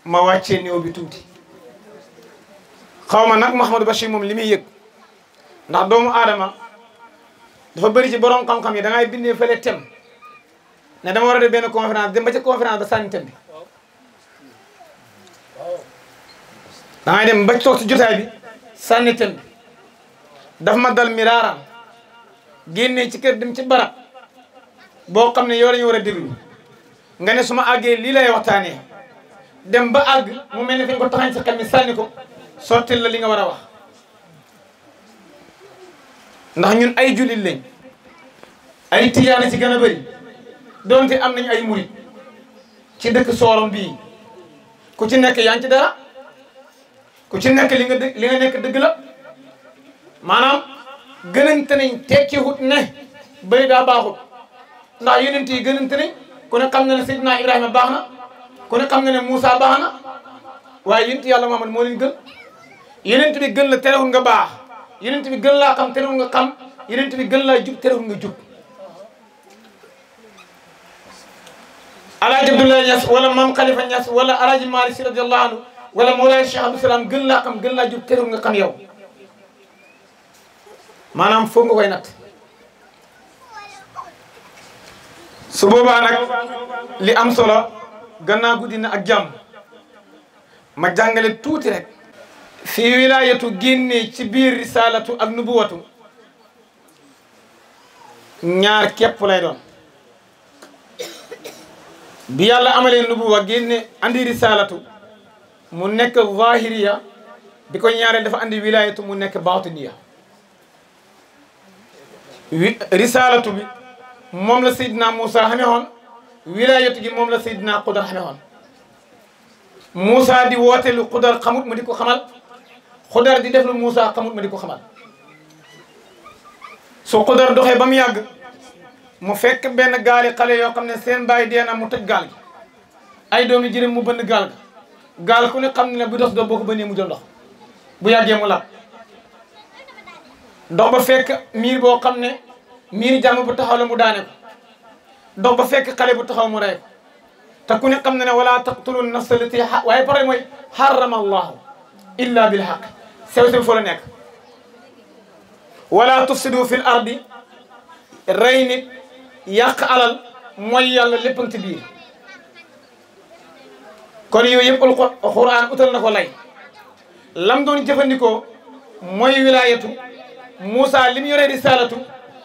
ma wàccee néew bi tuuti xaw ma nag Mouhamadou Bachir moom li muy yëg ndax doomu aadama dafa bëri ci borom xam-xam yi da ngay bindee fële tem ne dama war a def benn conférence dem ba ca conférence ba sànni thème bi da ngay dem ba toog ci jotaay bi sànni thème bi daf ma dal miraaram génnee ci kër dem ci barab boo xam ne yow la ñu war a déglu nga ne su ma àggee lii lay waxtaanee dem ba àgg mu mel ne fi nga ko taxañ sa xel mi sànni ko sottil la li nga war a wax ndax ñun ay jullit lañ ay tijaane ci gën a bëri doonte am nañ ay murit ci dëkk Soolom bii ku ci nekk yaa ngi ci dara ku ci nekk li nga nekk dëgg la maanaam gënante nañ tekkiwut ne bëri daa baaxut ndax yonent yi gënante nañ ku ne xam na ne Seydina Ibrahima baax na ku ne xam na ne Moussa baax na waaye yonent yàlla Muhammad moo leen gën yonent bi gën la terewul nga baax yonent bi gën laa xam terewul nga xam yonent bi gën laa jub terewul nga jub alaaji Abdoulaye Niass wala Mame Khalifa Niass wala alaaji Malick Sy radiyallahu anhu wala Mawlaay Cheikh Abdou Salam gën laa xam gën laa jub terewul nga xam yow maanaam foog nga koy natt su boobaa nag li am solo gannaaw guddi na ak jàmm ma jàngale tuuti rek fii wilaayatu génnee ci biir risalatu ak nubuwatu ñaar képp lay doon bi yàlla amalee nubuwa génne andi risalatu mu nekk zahiriya bi ko ñaareel dafa andi wilaayatu mu nekk batiniya risalatu bi moom la Seydina Moussa xamee woon wilaayatu gi moom la Seydina Qudar xamee woon Moussa di woote lu Qudar xamut ma di ko xamal Qudar di def lu Moussa xamut ma di ko xamal su Qudar doxee ba mu yàgg mu fekk benn gaali xale yoo xam ne seen baay dee na mu tëj gaal gi ay doomi jërëm mu bënn gaal ga gaal ku ne xam ne bu dos doo boo ko bënnee mu jël ndox bu yàggee mu lab dox ba fekk miir boo xam ne miir jàmm bu taxaw la mu daane ko dox ba fekk xale bu taxaw mu rey ko te ku ne xam ne ne wala taqtulu nafsa allati waaye pare mooy harrama allahu illa bil haqq sew foo la nekk wala tufsidu fil ardi rey nit yàq alal mooy yàlla lépp ci biir kon yooyu yëpp alquran utal na ko lay lam doon jëfandikoo mooy wilaayatu Moussa li mu yore risalatu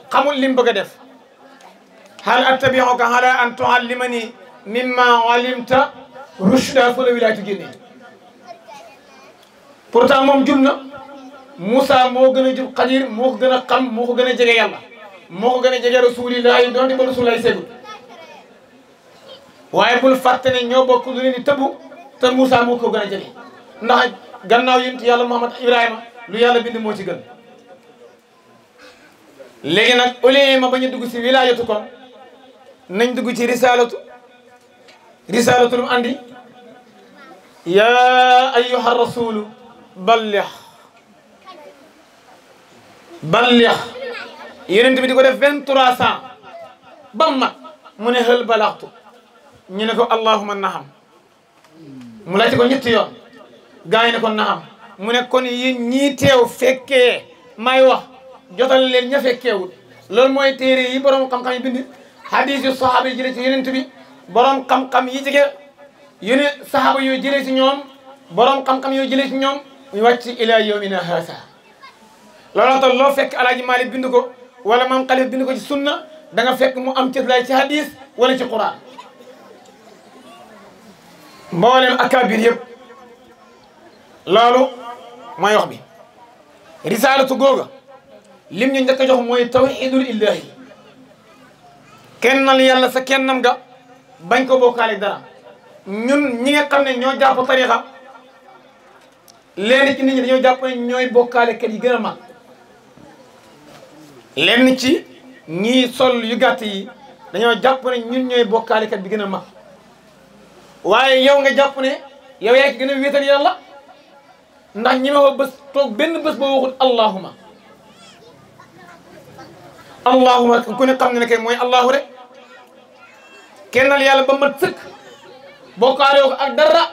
xamul lim bëgg a def hal attabi'uka ala an tuallimani mimma alimta rushda fa la wilaayatu génnee pourtant moom jub na Moussa moo gën a jub Xadir moo ko gën a xam moo ko gën a jege yàlla moo ko gën a jege rasulillahi doonte ba rasulillahi segul waaye bul fàtte ne ñoo bokk lu leen di tëbbu te Moussa moo ko gën a jege ndax gannaaw yonent yàlla Muhammad Ibrahima lu yàlla bind moo ci gën léegi nag au lieu ma bañ a dugg si wilaayatu kon nañ dugg ci risalatu lu mu andi yaa ayyuha rasulu ballix yonent bi di ko def 2300 ba mu mat mu ne hal balaxtu ñu ne ko allahumma naham mu laajte ko ñetti yoon gaa yi ne ko naham mu ne kon yéen ñii teew fekkee may wax jotal leen ña fekkeewul loolu mooy téere yi borom xam-xam yi bind hadis yu sahaaba yi jëlee ci yonent bi borom xam-xam yi jege sahaaba yooyu jëlee ci ñoom borom xam-xam yooyu jëlee ci ñoom ñu wàcc ila yawmina haasa looloo tax loo fekk alaaji Maalik bind ko wala Maam Xalifa bind ko ci sunna da nga fekk mu am cëslaay ci hadis wala ci quran mboolem akabir yëpp loolu mooy wax bi risalatu googa lim ñu njëkk a jox mooy tawhidul illahi kennal yàlla sa kennam ga bañ ko bokkaale dara ñun ñi nga xam ne ñoo jàpp tarixa lenn ci nit ñi dañoo jàpp ne ñooy bokkaale kat yi gën a mag lenn ci ñii sol yu gàtt yi dañoo jàpp ne ñun ñooy bokkaale kat bi gën a mag waaye yow nga jàpp ne yow yaa ki gën a wéetal yàlla ndax ñi ma ko bés toog benn bés boo waxut allahuma ku ne xam ne ne kay mooy allahu rek kennal yàlla ba mat sëkk bokkaale ko ak dara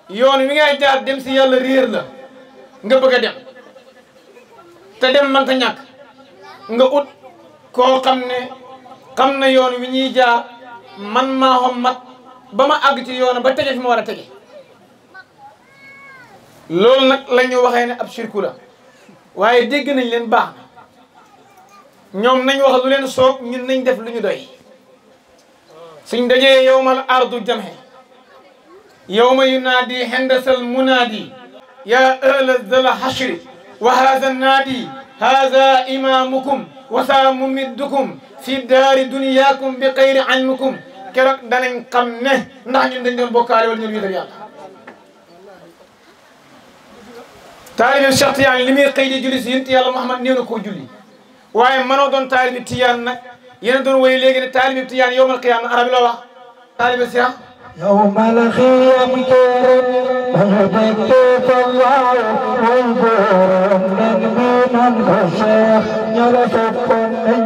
yoon wi ngay jaar dem si yàlla réer la nga bëgg a dem te dem man ta ñàkk nga ut koo xam ne xam na yoon wi ñuy jaar man maa xam mat ba ma àgg ci yoona ba tege fi ma war a tege loolu nag la ñu waxee ne ab shirku la waaye dégg nañ leen baax na ñoom nañ wax lu leen soob ñun nañ def lu ñu doy suñ dajee yowmal ardu jamhe yowma yunaadi hendasal munaadi ya ahla zal hashri wa hadha naadi hadha imamukum wa sa mumiddukum fi daari duniyaakum bi xayri ilmikum keroog danañ xam ne ndax ñun dañ doon bokkaale wala ñun wéetal yàlla taalibe Cheikh Tidiane li muy xëy di julli si yonent yàlla Muhammad néew na koo julli waaye mënoo doon taalibe Tidiane nag yéen a doon woy léegi ne taalibe Tidiane yowmal qiyaama arabi la wax taalibe Cheikh yawmal qiyaamati بكيت الله والبرم من بينهم الشيخ يرفق من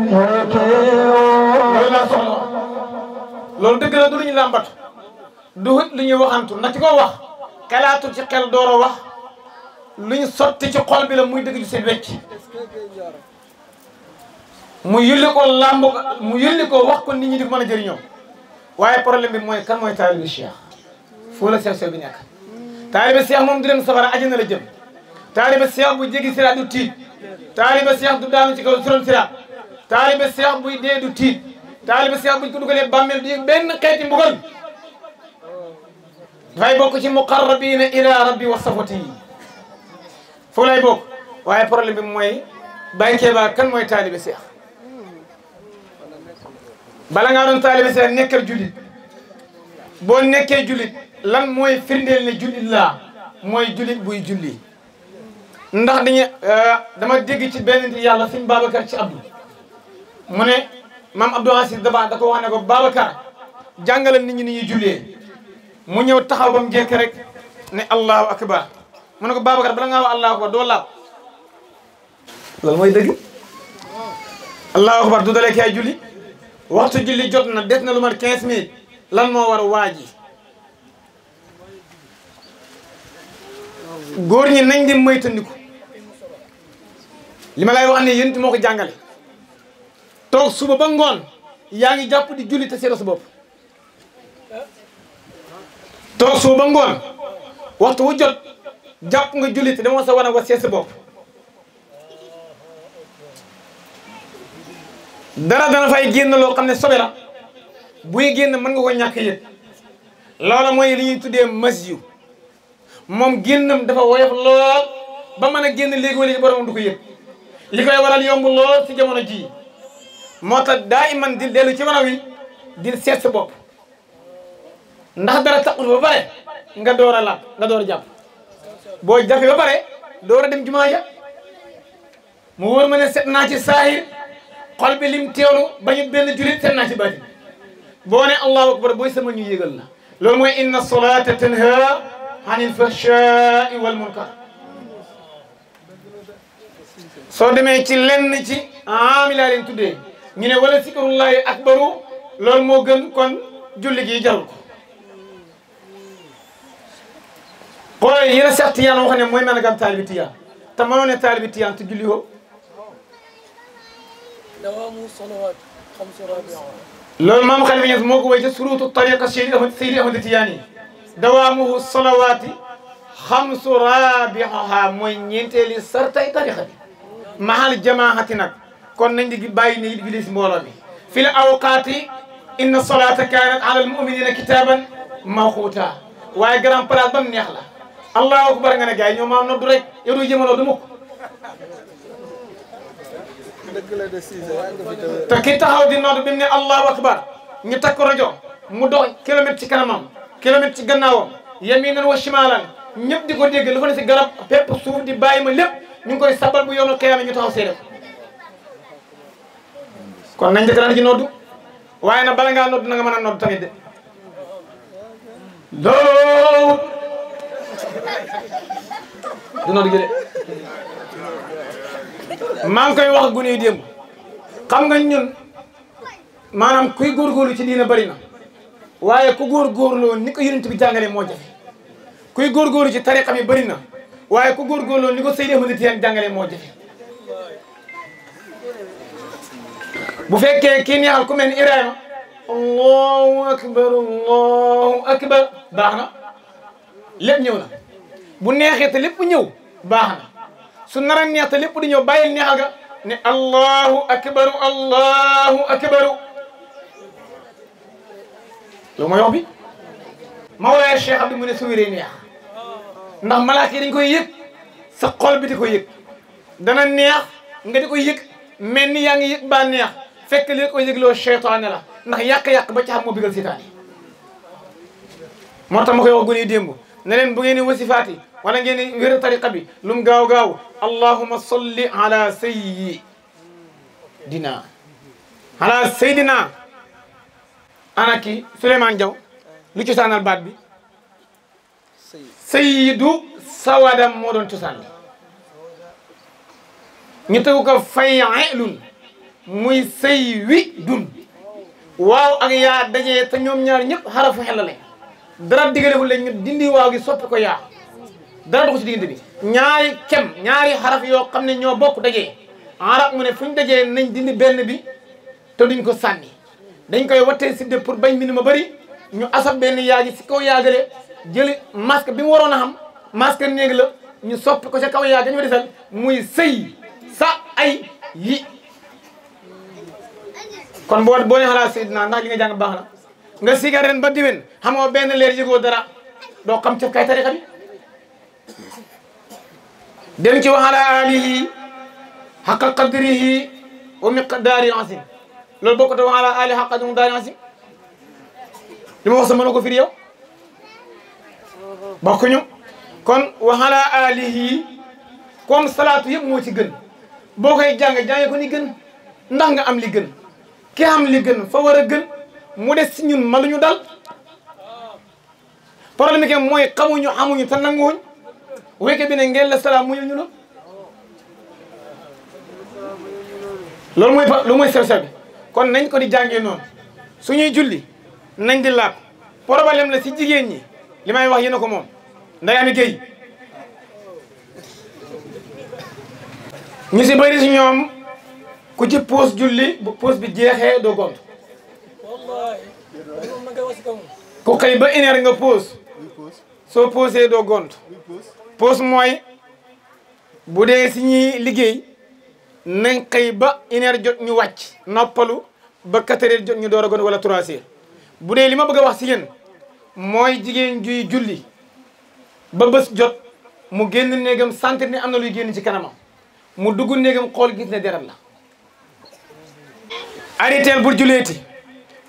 loolu dëgg la du lu ñu làmbat du lu ñuy waxantu na ci ko wax xalaatu ci xel door a wax lu ñu sotti ci xol bi la muy dëgg ju seen wecc mu yulli ko làmb mu yulli ko wax ko nit ñi di ko mën a jëriñoo waaye problème bi mooy kan mooy taalibe Cheikh foo la sew-sew bi nekk taalibe Cheikh moom du dem safara àjjana la jëm taalibe Cheikh bu jéggi siraat du tiit taalibe Cheikh du daanu ci kaw suron siraat taalibe Cheikh buy dee du tiit taalibe Cheikh buñ ko dugalee bàmmeel du yëg benn xeeti mbugal dafay bokk ci muqarrabina ila rabbi wa safati yi foofu lay bokk waaye problème bi mooy Baye Keba kan mooy taalibe Cheikh bala ngaa doon taalibe Cheikh nekkal jullit boo nekkee jullit lan mooy firndeel ne jullit laa mooy jullit buy julli ndax dañu dama dégg ci benn yàlla sëñ Babacar ci Abdou mu ne maam Abdou Aziz Dabakh da ko wax ne ko Babacar jàngalal nit ñi ni ñuy jullee mu ñëw taxaw ba mu jekk rek ne allahu akbar mu ne ko Babacar bala ngaa wax allahu akbar doo laab loolu mooy dëgg allahu akbar du dalee kay julli waxtu julli jot na des na lu mat 15 minutes lan moo war waa ji góor ñi nañ di moytandiku li ma lay wax ne yéen moo ko jàngale toog suba ba ngoon yaa ngi jàpp di julli te seetlu sa bopp toog suba ba ngoon waxtu wu jot jàpp nga julli te dama sa war a wa seet sa bopp dara dana fay génn loo xam ne sobe la buy génn mën nga ko ñàkk yëg loola mooy li ñuy tuddee masyu moom génnam dafa woyof lool ba mën a génn léegi borom du ko yëg li koy waral yomb lool ci jamono ji moo tax daa iman di dellu ci wanaw wi di seet sa bopp ndax dara taxul ba pare nga door a laab nga door a jàpp boo jàppee ba pare door a dem jumaa ja mu wóor ma ne set naa ci saahir xol bi lim teewlu bañu benn julit set naa ci baatin boo ne allahu akbar booy sama ñu yégal la loolu mooy inna solata tanha anil fahshai wal munkar soo demee ci lenn ci ami laa leen tuddee ñu ne wala sikrullahi akbaru loolu moo gën kon julli gi jarul ko xoolal yéen a Cheikh Tidiane wax ne mooy mën a gam taalibi Tidiane te mënoo ne taalibi Tidiane te julli woo loolu maam Khalifa Niass moo ko wéy ca surutu tariqa Seydi Ahmad Tidiane yi dawaamuhu salawaati xamsu rabiha mooy ñeenteeli sartay tariqa bi mahal jamaahati nag kon nañ di bàyyi ne di julli si mbooloo mi fi la awqaati inna solata kanat ala almuminina kitaban mawquta waaye grand place ba mu neex la allahu akbar nga ne gars yi ñoo maam noddu rek yow doo jëmaloo du mukk te ki taxaw di nodd bi mu ne allahu akbar ñu takk rajo mu dox kilomètre ci kanamam kilomètre ci gannaawam yaminan wa shimalan ñëpp di ko dégg lu fa ne si garab pepp suuf di bàyyi ma lépp ñu ngi koy sabal bu yoonu xiyaama ñu taxaw seede kon nañ njëkk ci noddu waaye nag bala ngaa noddu na nga mën a noddu tamit de loolu du noddu gi de maa ngi koy wax gune yi démb xam nga ñun maanaam kuy góorgóorlu ci diina bari na waaye ku góorgóorloo ni ko yonent bi jàngalee moo jafe kuy góorgóorlu ci tariqa mi bari na waaye ku góorgóorloo ni ko Seydi Ahmad Tijaan jàngalee moo jafe bu fekkee kii neexal ku mel ni Ibrahima allahu akbar baax na lépp ñëw na bu neexee te lépp ñëw baax na su nara neex te lépp di ñëw bàyyil neexal ga ne allahu akbaru loolu mooy wax bi Mawlaay Cheikh Abdou mu ne su wéree neex ndax malaaka yi dañ koy yëg sa xol bi di ko yëg dana neex nga di ko yëg mel ni yaa ngi yëg ba neex fekk li ko yëgloo seytaane la ndax yàq-yàq ba ci xam moo bigal seytaane moo tax ma koy wax gune yi démb ne leen bu ngeen di wasifaati wala ngeen di wér tariqa bi lu mu gaaw allahumma salli ala sayyidina ana ki Souleymane Diaw lu cosaanal baat bi sayyidu sawadam moo doon cosaan li ñu tegu ko faylun muy saywidun waaw ak yaa dajee te ñoom ñaar ñëpp xarafu xel lañ dara diggalewul leen ñu dindi waaw gi soppi ko yaa dara doxu ci diggante bi ñaari xaraf yoo xam ne ñoo bokk dajee arab mu ne fu ñu dajee nañ dindi benn bi te duñ ko sànni dañ koy wattee sidde pour bañ mbind ma bëri ñu asab benn yaa gi si kaw yaagale jëli masque bi mu waroon a xam masque néeg la ñu soppi ko ca kaw yaa ga ñu desal muy sëy sa ay yi kon boo ne xalaat Seydina ndax li nga jàng baax na nga siga ren ba diwen xamoo benn leer yëgoo dara doo xam cëf kay tariqa bi dem ci wa ala alihi xaqa qadrihi wa miqdaari asim loolu boo ko te wa ala alihi xaqa qadrihi wa miqdaari asim li ma wax sa mën ko firi yow bokkuñu kon wa ala alihi comme salaatu yëpp moo ci gën boo koy jàngee ko ni gën ndax nga am li gën ki am li gën fa war a gën mu des si ñun maluñu dal problème ke mooy xamuñu amuñu te nanguwuñ wéykat bi ne ngeen la salaam muyul ñu loolu mooy sew-sew bi kon nañ ko di jàngee noonu suñuy julli nañ di laab problème la si jigéen ñi li may wax yéen a ko moom nday ami géey ñu si bëri si ñoom ku ci pause julli bu pause bi jeexee doo gont ku xëy ba une heure nga pause soo posé doo gont pause mooy bu dee si ñuy liggéey nañ xëy ba une heure jot ñu wàcc noppalu ba 4 heures jot ñu door a gont wala 3 heures bu dee li ma bëgg a wax si yéen mooy jigéen juy julli ba bés jot mu génn néegam sentir ni am na luy génn ci kanamam mu dugg néegam xool gis ne deret la arrêteel bul julleeti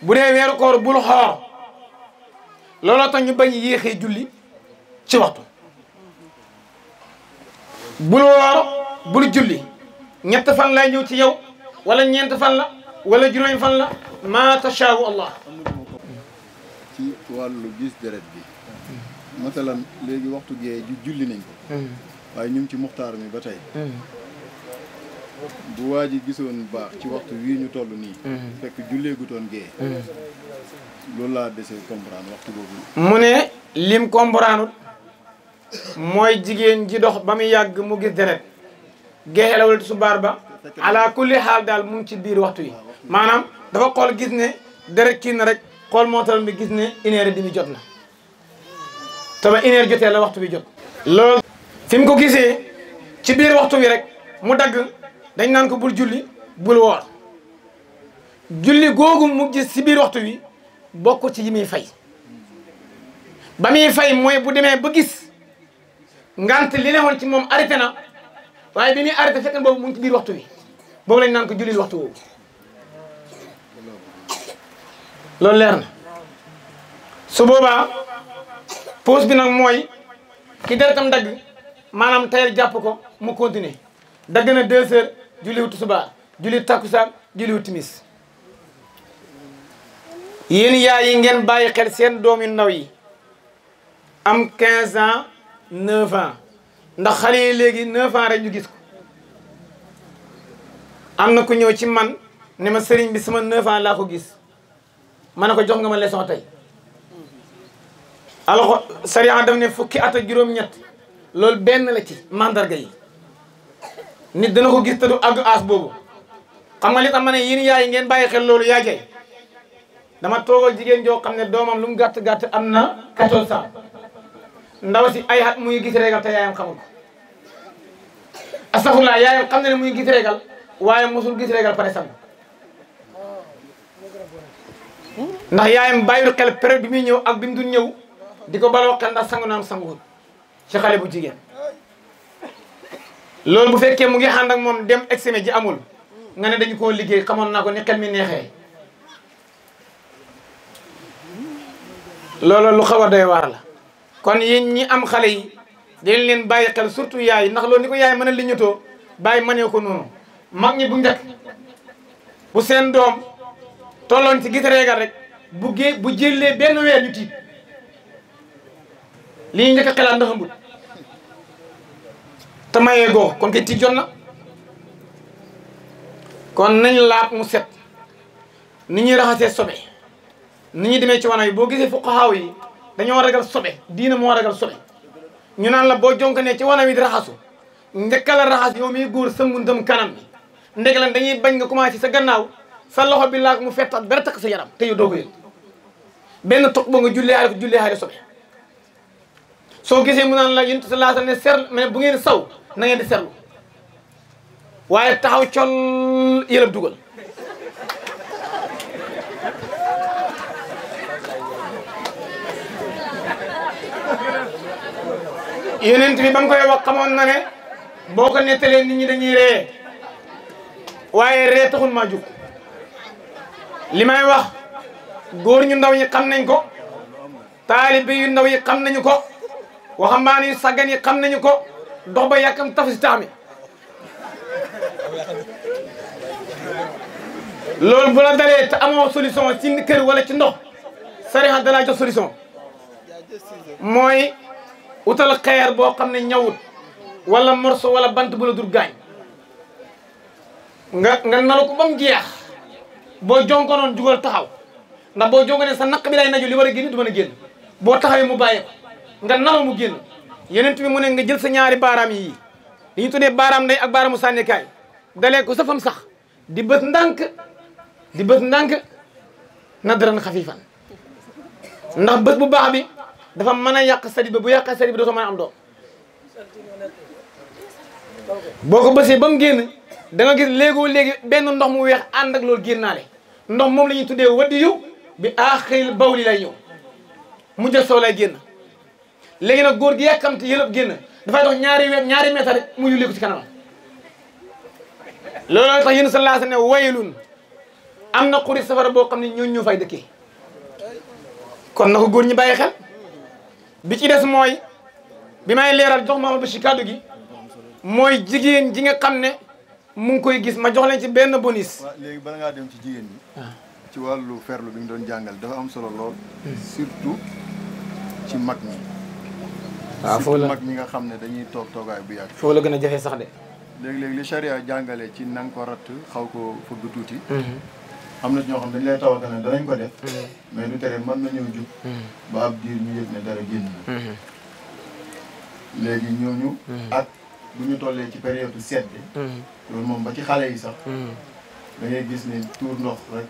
bu dee weeru koor bul xoor looloo tax ñu bañ yéexee julli ci waxtu bul woor bul julli 3 fan lay ñëw ci yow wala 4 fan la wala juróomi fan la ma tashaawu allah ci wàllu gis deret bi masalan léegi waxtu gee julli nañ ko waaye ñu ngi ci muxtaar mi ba tey bu waa ji gisoon baax ci waxtu wii ñu toll nii fekk jullee gutoon gee loolu laa dese comprendre waxtu boobu mu ne lim comprendre mooy jigéen ji dox ba muy yàgg mu gis deret geexee la wala tisbaar ba ala kulli xaal daal mu ngi ci biir waxtu yi maanaam dafa xool gis ne deret kii na rek xool montaram bi gis ne 1h30 jot na te ba 1h jotee la waxtu bi jot loolu fi mu ko gisee ci biir waxtu bi rek mu dagg dañ naan ko bul julli bul woor julli googu mu gis ci biir waxtu wi bokk ci yi muy fay ba muy fay mooy bu demee ba gis ngant li ne woon ci moom arrêté na waaye bi muy arrêté fekk na boobu mu ngi ci biir waxtu wi boobu lañ naan ko jullil waxtu woowu loolu leer na su boobaa pause bi nag mooy ki deretam dagg maanaam tayal jàpp ko mu continuer dagg na 2 heures julliwu tisbaar julli takkusaan julliwu timis yéen yaay yi ngeen bàyyi xel seen doom yu ndaw yi am 15 ans 9 ans ndax xale yi léegi 9 ans rek ñu gis ko am na ku ñëw ci man ne ma sëriñ bi sama 9 ans laa ko gis ma ne ko jox nga ma leçon tey alors sariya daf ne fukki at ak juróom-ñett loolu benn la ci mandarga yi nit dana ko gis te du àgg aas boobu xam nga li tax ma ne yéen yaay ngeen bàyyi xel loolu yaa jey dama toog jigéen joo xam ne doomam lu mu gàtt gàtt am na 14 ans ndaw si ay at muy gis régal te yaayam xamul ko astafurlah yaayam xam na ne muy gis régal waaye mosul gis régal pare sangu ndax yaayam bàyyilu xel période bi muy ñëw ak bi mu dul ñëw di ko baloo xel ndax sangu naam sanguwul ci xale bu jigéen loolu bu fekkee mu ngi ànd ak moom dem examen ji amul nga ne dañu koo liggéey xamoon naa ko ni xel mi neexee loolu lu xaw a doy waar la kon yéen ñi am xale yi dañ leen bàyyi xel surtout yaay ndax loolu ni ko yaay mën a liñatoo bàyyi mënee ko noonu mag ñi bu njëkk bu seen doom tolloon ci gis régal rek bu jëlee benn weer ñu tiit lii njëkk a xelaat ndax ëmbut te mayee goo kon kay tiit jot na kon nañ laab mu set ni ñuy raxasee sobe ni ñuy demee ci wana yi boo gisee fuqahaa yi dañoo ragal sobe diina moo ragal sobe ñu naan la boo jonkanee ci wana wi di raxasu njëkka la raxas yow miy góor sëmbu ndëm kanam bi ndeg lan dañuy bañ nga commencé sa gannaaw sa loxo bi laak mu fettat dara takk sa yaram te yow doo ko yëg benn toq boo nga jullee xaale sobe soo gisee mu naan la yéen sa laata ne ser mais bu ngeen saw na ngeen di serlu waaye taxaw col yëlëb dugal yonent bi ba mu koy wax xamoon na ne boo ko nettalee nit ñi dañuy ree waaye ree taxul maa jóg li may wax góor ñu ndaw ñi xam nañ ko taalibe yu ndaw yi xam nañu ko waxambaane yu saggan yi xam nañu ko dox ba yàkkam taf si taami loolu bu la dalee te amoo solution ci kër wala ci ndox sariya dalaa jox solution mooy utal xeer boo xam ne ñawut wala morso wala bant bu la dur gaañ nga nalu ko ba mu jeex boo jonkonoon jugal taxaw ndax boo jonkonee sa naq bi lay naju li war a génn du mën a génn boo taxawee mu bàyyi ko nga nalu mu génn yeneen bi mu ne nga jël sa ñaari baaraam yi li ñu tuddee baaraam ndey ak baaraamu sànnikaay dalee ko sa fam sax di bës ndànk nadran xafifan ndax bët bu baax bi dafa mën a yàq sadi ba bu yàqee sadi bi dootoo mën a am doom boo ko bësee ba mu génn da nga gis léegi benn ndox mu weex ànd ak loolu génnaale ndox moom la ñuy tuddee waddi yu bi aaxil bawli lay ñëw mu jël soo lay génn léegi nag góor gi yàkkamti yëlëb génn dafay dox ñaari mètre rek mu yulli ko ci kanamam looloo tax yéen sallallahu alayhi wa sallam ne waylun am na xuri safara boo xam ne ñooñu ñoo fay dëkkee kon na ko góor ñi bàyyi xel bi ci des mooy bi may leeral jox ma ba ci kàddu gi mooy jigéen ji nga xam ne mu ngi koy gis ma jox leen ci benn bonus. waaw léegi bala ngaa dem ci jigéen ñi. ci wàllu ferlu bi ñu doon jàngal dafa am solo lool. surtout ci mag ñi. waaw foofu la mag ñi nga xam ne dañuy toog toogaay bu yàgg. foofu la gën a jafe sax de. léegi-léegi li charia jàngale ci na nga ko ratt xaw ko fëgg tuuti. am na ñoo xam dañ lay tawata ne danañ ko def. mais du tere mën na ñëw jug. ba ab diir ñu yëg ne dara génn na. léegi ñooñu. ak bu ñu tollee ci période sedd. loolu moom ba ci xale yi sax. da ngay gis ne tuur ndox rek.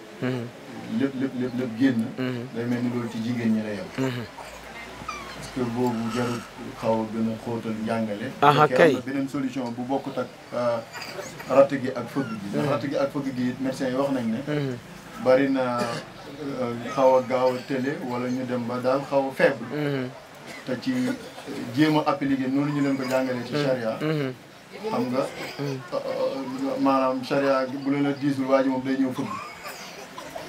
lépp génn. day mel ni loolu ci jigéen ñi la yem. parce que boobu jarul xaw a gën a xóotal njàngale. kay am na beneen solution bu bokkut ak ratt gi ak fëgg gi. ndax ratt gi ak fëgg gi médecins yi wax nañ ne. bari na xaw a gaaw a télé wala ñu dem ba daal xaw a faible. te ci jéem a appliquer noonu ñu leen ko jàngalee ci charia. xam nga maanaam charia bu leen a diisul waa ji moom day ñëw fëgg.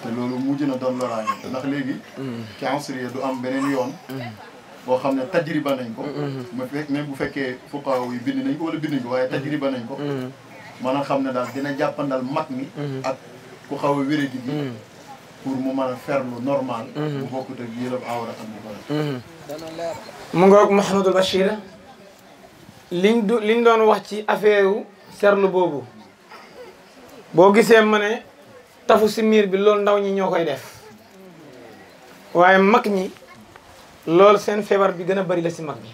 te loolu mujj na doon loraange ndax léegi. ci ansuriya du am beneen yoon. boo xam ne tajriba nañ ko. même bu fekkee fuqaaw yi bind nañ ko wala bind nañ ko waaye tajriba nañ ko. mën a xam ne daal dina jàppandal mag mi. ak ku xaw a wéradi bi. pour mu mën a ferlu normal. bu bokkut ak yëlëb awra ak bu bëri. mu ngoog Mouhamadou Bachir liñ doon wax ci affaire serlu boobu boo gisee ma ne tafu si miir bi loolu ndaw ñi ñoo koy def waaye mag ñi loolu seen feebar bi gën a bari la si mag ñi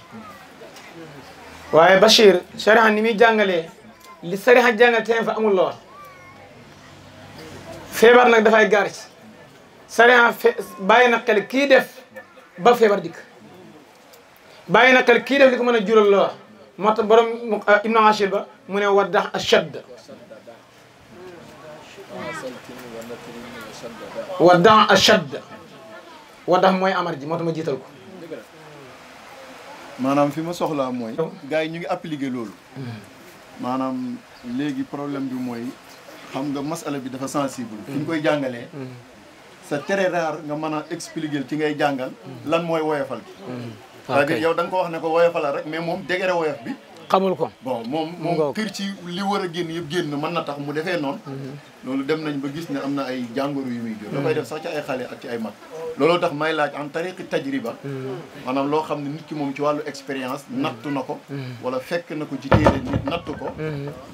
waaye Bachir sariha ni muy jàngalee li sariha jàngal teen fa amul lool feebar nag dafay gaar ci sariya bàyyi na xel kii def ba feebar dikk bàyyi na xel kii def li ko mën a jural loola moo tax borom Ibnu Ashir ba mu ne waddax ashad waddax ashad waddax mooy amar ji moo tax ma jiital ko maanaam fi ma soxlaa mooy gars yi ñu ngi appliquer loolu maanaam léegi problème bi mooy xam nga masala bi dafa sensible fi ñu koy jàngalee c'est très rare nga mën a expliquer ci ngay jàngal lan mooy woyofal bi c'est-à-dire yow da nga ko wax ne ko woyofalal rek mais moom degré woyof bi xamul ko bon moom kër ci li war a génn yëpp génn mën na tax mu defee noonu loolu dem nañ ba gis ne am na ay jàngoro yu muy jur da koy def sax ci ay xale ak ci ay mag looloo tax may laaj en tariqi tajriba maanaam loo xam ne nit ki moom ci wàllu expérience nattu na ko wala fekk na ko ci téere nit nattu ko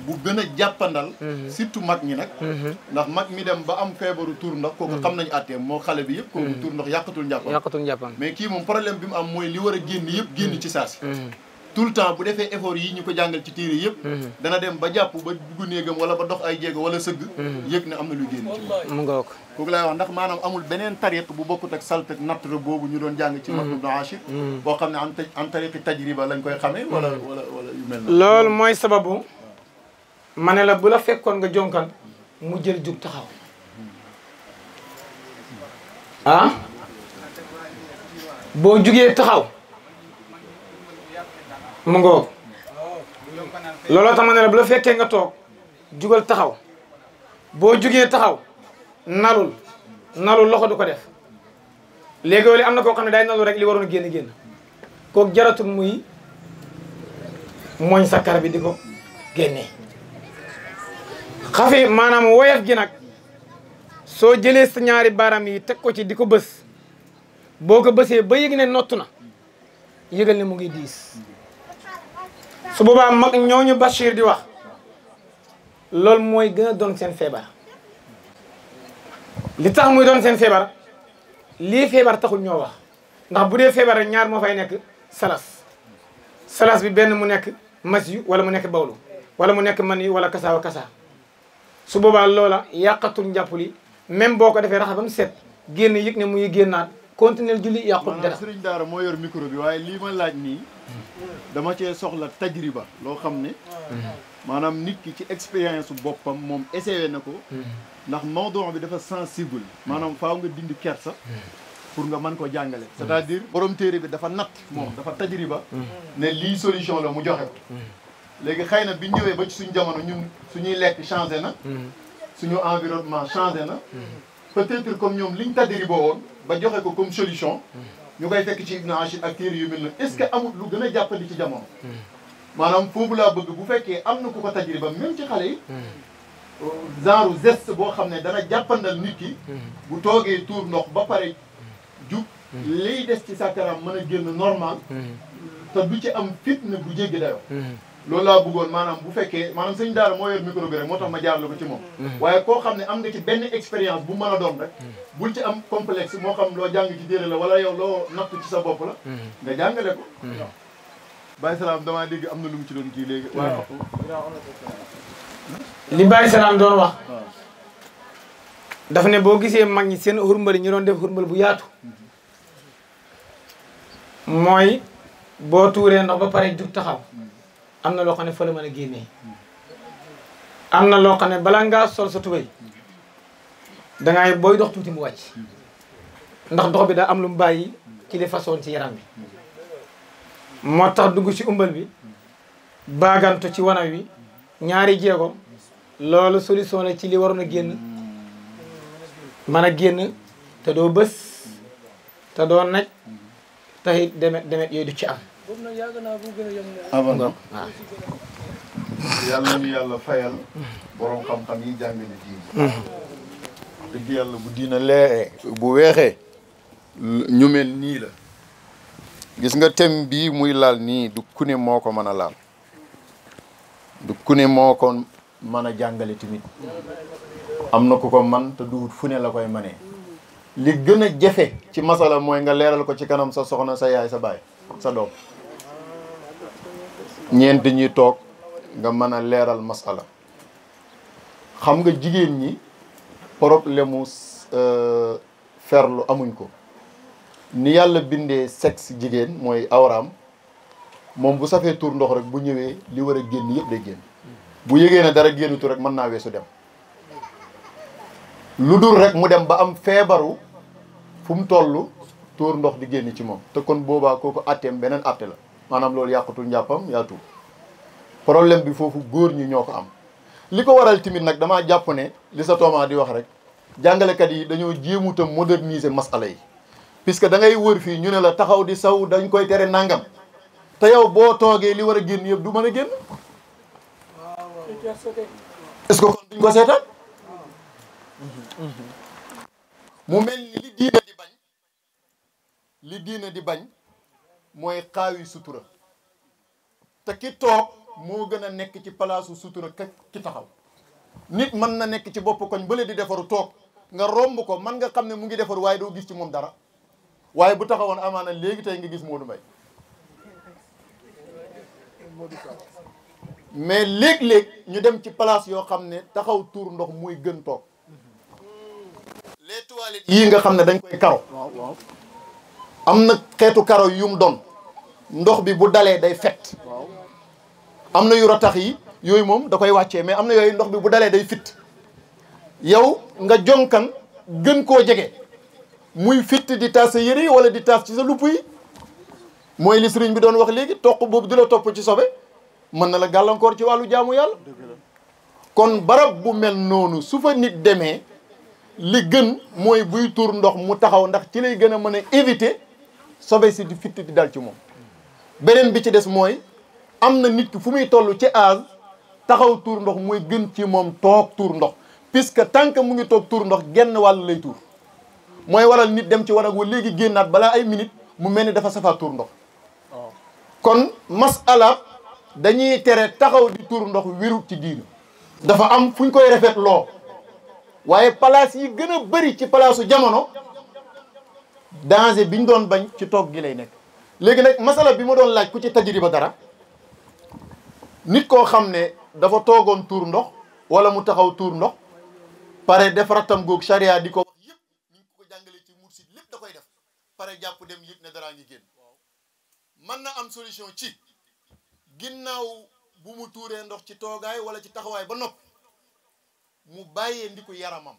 bu gën a jàppandal surtout mag ñi nag ndax mag mi dem ba am feebaru tuur ndox kooku xam nañu àtteem moo xale bi yëpp kooku tuur ndox yàqatul njàppam mais kii moom problème bi mu am mooy li war a génn yëpp génn ci saasi tout le temps bu defee effort yi ñu ko jàngal ci téere yëpp dana dem ba jàpp ba dugg néegam wala ba dox ay jéego wala sëgg yëg ne am na lu génn ci mu nga ko kooku laay wax ndax maanaam amul beneen tariq bu bokkut ak saltek nattre boobu ñu doon jàng ci Ibnu Ashir boo xam ne en tariqi tajriba lañ koy xamee wala yu mel na loolu mooy sababu ma ne la bu la fekkoon nga jonkan mu jël jug taxaw ah boo jugee taxaw mu ngoog looloo tax ma ne la bu la fekkee nga toog jugal taxaw boo jugee taxaw nalul loxo du ko def léegi li am na koo xam ne day nalu rek li waroon génn kooku jaratul muy mooñ sakkara bi di ko génnee xafi maanaam woyof gi nag soo jëlee sa ñaari baaraam yi teg ko ci di ko bës boo ko bësee ba yëg ne nottu na yëgal ne mu ngi diis su boobaa mag ñooñu Bachir di wax loolu mooy gën a doon seen feebar li tax muy doon seen feebar lii feebar taxul ñoo wax ndax bu dee feebar rek ñaar moo fay nekk salas bi benn mu nekk mas yu wala mu nekk bawlu wala mu nekk man yu wala kasaawa kasaa su boobaa loola yàqatul njàpp li même boo ko defee raxa ba mu set génn yëg ne muy génnaat continuer julli yàqut dara. Sëriñ Daara moo yor micro bi waaye lii ma laaj nii dama cee soxla tajriba loo xam ne maanaam nit ki ci expérience boppam moom essayé na ko ndax mawduu bi dafa sensible maanaam faaw nga dindi kersa pour nga mën ko jàngale c'est-à-dire borom téere bi dafa natt moom dafa tajriba ne lii solution la mu joxe ko léegi xëy na bi ñëwee ba ci suñu jamono ñun suñuy lekk changé na suñu environnement changé na peut-être comme ñoom liñ tajriba woon ba joxe ko comme solution ñu koy fekk ci Ibnu Ashir ak téere yu mel na est-ce que amul lu gën a jàppandi ci jamono maanaam foofu laa bëgg bu fekkee am na ku ko tajriba même ci xale yi genre geste boo xam ne dana jàppandal nit ki bu toogee tuur ndox ba pare jug liy des ci sàkkaram mën a génn normal te du ci am fitna bu jéggi dayoo loolu laa bëggoon maanaam bu fekkee maanaam sëñ Daara moo yor micro bi rek moo tax ma jaarale ko ci moom waaye koo xam ne am nga ci benn expérience bu mën a doon rek bul ci am complexe moo xam loo jàng ci téere la wala yow loo natt ci sa bopp la nga jàngale ko Baye Salaam damaa dégg am na lu mu ci doon kii léegi waaye li Baye Salaam doon wax daf ne boo gisee mag ñi seen xurmbal yi ñu doon def xurmbal bu yaatu mooy boo tuuree ndox ba pare jug taxaw am na loo xam ne fa la mën a génnee am na loo xam ne balaa ngaa sol sa tubéy dangay booy dox tuuti mu wàcc ndax dox bi daa am lu mu bàyyi ci li façon ci yaram bi moo tax dugg ci umbal bi baagantu ci wanaw wi ñaari jéego loolu solution la ci li waroon a génn mën a génn te doo bës te doo naj te it demet yooyu du ci am waaw yàlla ñu yàlla fayal borom xam-xam yi jàngale diine dëgg yàlla bu diina lee bu weexee ñu mel nii la gis nga thème bii muy laal nii du ku ne moo ko mën a laal du ku ne moo ko mën a jàngale tamit am na ku ko man te duwut fu ne la koy manee li gën a jafe ci masala mooy nga leeral ko ci kanam sa soxna sa yaay sa baay sa doom ñeent ñi toog nga mën a leeral masala xam nga jigéen ñi problème mu ferlu amuñ ko ni yàlla bindee sexe jigéen mooy awraam moom bu safee tuur ndox rek bu ñëwee li war a génn yëpp day génn bu yëgee ne dara génnutu rek mën naa weesu dem lu dul rek mu dem ba am feebaru fu mu toll tuur ndox di génn ci moom te kon boobaa kooku atteem beneen atte la maanaam loolu yàqutul njàppam yaa tuub problème bi foofu góor ñi ñoo ko am li ko waral tamit nag damaa jàpp ne li sa Thomas di wax rek jàngalekat yi dañoo jéemuta moderniser masala yi puisque da ngay wër fii ñu ne la taxaw di saw dañ koy tere nangam te yow boo toogee li war a génn yëpp du mën a génn est-ce que kon duñ ko seetaan mu mel ni li diine di bañ mooy xaawi sutura te ki toog moo gën a nekk ci palaasu sutura ki taxaw nit mën na nekk ci bopp koñ bële di defaru toog nga romb ko man nga xam ne mu ngi defaru waaye doo gis ci moom dara waaye bu taxawoon amaana léegi tey nga gis Modou Mbaye mais léeg-léeg ñu dem ci place yoo xam ne taxaw tuur ndox muy gën toog les toilettes yii nga xam ne dañ koy karo am na xeetu karo yum doon ndox bi bu dalee day fet am na yu ratax yi yooyu moom da koy wàccee mais am na yooyu ndox bi bu dalee day fit yow nga jonkan gën koo jege muy fit di taas sa yëre yi wala di taas ci sa lupp yi mooy li sëriñ bi doon wax léegi toq boobu di la topp ci sobe mën na la gàllankoor ci wàllu jaamu yàlla kon barab bu mel noonu su fa nit demee li gën mooy buy tuur ndox mu taxaw ndax ci lay gën a mën a éviter sobe si di fitt di dal ci moom beneen bi ci des mooy am na nit ki fu muy toll ci âge taxaw tuur ndox mooy gën ci moom toog tuur ndox puisque tant que mu ngi toog tuur ndox genn wàll lay tuur mooy waral nit dem ci wanag wa léegi génnaat balaa ay minutes mu mel ni dafa safaa tuur ndox kon masala dañuy tere taxaw di tuur ndox wérut ci diina dafa am fu ñu koy rafet loo waaye place yi gën a bëri ci palaasu jamono danger bi ñu doon bañ ci toog gi lay nekk léegi nag masala bi ma doon laaj ku ci tajriba dara nit koo xam ne dafa toogoon tuur ndox wala mu taxaw tuur ndox pare def rattam goog charia di ko wax yëpp ni ñu ko jàngalee ci mursid lépp da koy def pare jàpp dem yëg ne daraa ngi génn mën na am solution ci ginnaaw bu mu tuuree ndox ci toogaay wala ci taxawaay ba nopp mu bàyyee ndiku yaramam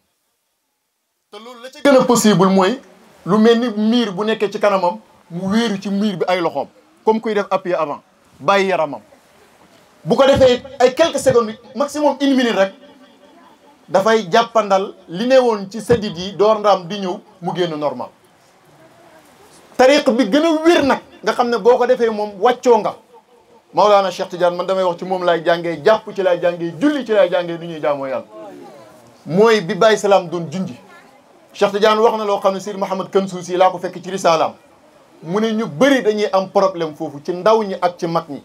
te loolu la ca gën a possible mooy lu mel ni miir bu nekkee ci kanamam mu wéeru ci miir bi ay loxoom comme kuy def appui avant bàyyi yaramam bu ko defee ay quelques secondes maximum une minute rek dafay jàppandal li ne woon ci sadit yi door ndaam di ñëw mu génn normal tariq bi gën a wér nag nga xam ne boo ko defee moom wàccoo nga Maolana Cheikh Tidiane man damay wax ci moom laay jàngee jàpp ci laay jàngee julli ci laay jàngee ni ñuy jaamoo yàlla mooy bi Baye Salaam doon junji Cheikh Tidiane wax na loo xam ne Sir Mouhamed Kansuusi laa ko fekk ci risalaam mu ne ñu bëri dañuy am problème foofu ci ndaw ñi ak ci mag ñi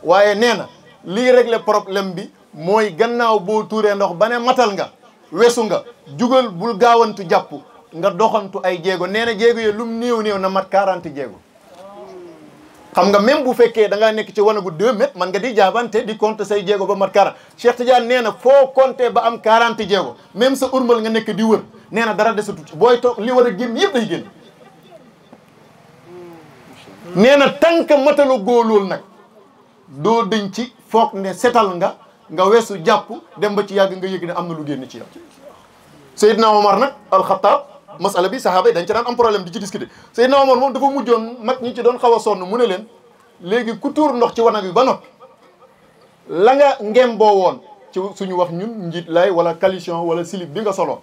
waaye nee na lii régler problème bi mooy gannaaw boo tuuree ndox ba ne matal nga wesu nga jugal bul gaawantu jàpp nga doxantu ay jéego nee na jéego yi lum néew na mat 40 jéego xam nga même bu fekkee da ngaa nekk ci wanagu 2 mètres man nga di jaabante di compter say jéego ba mat 40 Cheikh Tidiane nee na foo compter ba am 40 jéego même sa urmal nga nekk di wër nee na dara desatu ci booy toog li war a génn yëpp day génn nee na tànk matalu góolool nag doo dëñ ci foog ne setal nga weesu jàpp dem ba ci yàgg nga yëg ne am na lu génn ci yow Seydina Omar nag alxataab masala bi sahaaba yi dañ ci daan am problème di ci discuter Seydina Omar moom dafa mujjoon mag ñi ci doon xaw a sonn mu ne leen léegi ku tuur ndox ci wanag bi ba noppi la nga ngem boo woon ci suñu wax ñun njiit lay wala coalition wala silib bi nga solo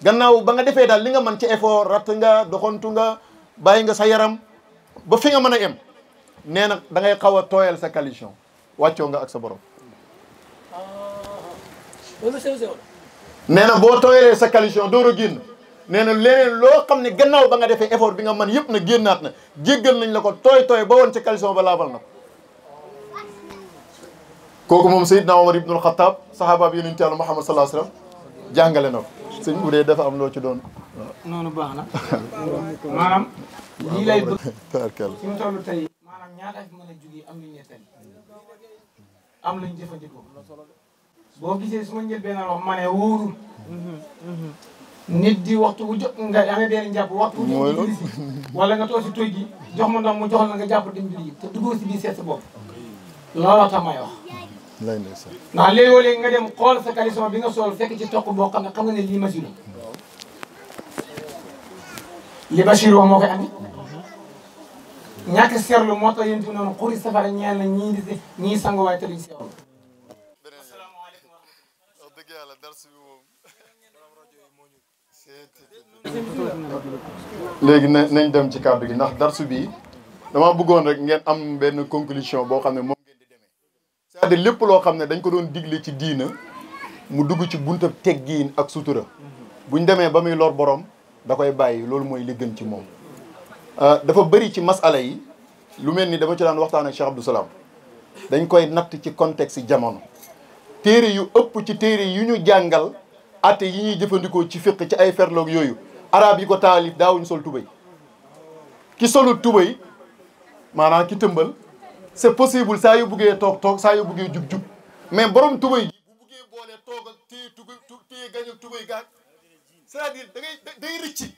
gannaaw ba nga defee daal li nga mën ci effort ratt nga doxantu nga bàyyi nga sa yaram ba fi nga mën a em nee na da ngay xaw a tooyal sa coalition wàccoo nga ak sa borom nee na boo tooyalee sa coalition door a génn nee na leneen loo xam ne gannaaw ba nga defee effort bi nga mën yëpp na génnaat na jéggal nañ la ko tooy ba woon ca coalition ba laabal na ko kooku moom Seydina Omar ibnul Xattaab sahaaba bi yonent Yàlla Muhammad sallallahu alayhi wasallam jàngale na ko sëñ bu dee dafa am loo ci doon noonu baax na maanaam lii lay bëgg fi mu toll tey maanaam ñaata fi mën a jugee am lu ñettali am luñ jëfandikoo boo gisee su ma njël benn wax ma ne wóorul nit di waxtu wu jot nga yaa ngi dee njàpp waxtu wu jot julli si wala nga toog si toy gi jox ma ndox mu jox la nga jàpp dem julli te duggoo si biir seet sa bopp looloo tax may wax ndax léegoo-léegi nga dem xool sa caleçon bi nga sol fekk ci toq boo xam ne xam nga ne lii masiru li Bachir wax moo koy andi ñàkk seerlu moo tax yéen fi noonu xuri safara ñeel na ñii sango waaye te duñ seerlu asalaamaaleykum wa rahmatulah wax dëgg yàlla darsu bi moom léegi nañ dem ci kàddu gi ndax darsu bi dama bëggoon rek ngeen am benn conclusion boo xam ne moom ngeen di demee c'est-à-dire lépp loo xam ne dañ ko doon digle ci diina mu dugg ci buntab teggiin ak sutura buñ demee ba muy lor borom da koy bàyyi loolu mooy li gën ci moom dafa bëri ci masala yi lu mel ni dama ci daan waxtaan ak Cheikh Abdou Salam dañ koy natt ci contexte jamono téere yu ëpp ci téere yu ñu jàngal atte yi ñuy jëfandikoo ci fiq ci ay ferloog yooyu arab yi ko taalif daawuñ sol tubay ki solu tubay maanaam ki tëmbal c'est possible saa yu buggee toog saa yu buggee jug mais borom tubay ji bu buggee boolee toog ak téye gañ ak tubay gaag c'est-à-dire day rëcci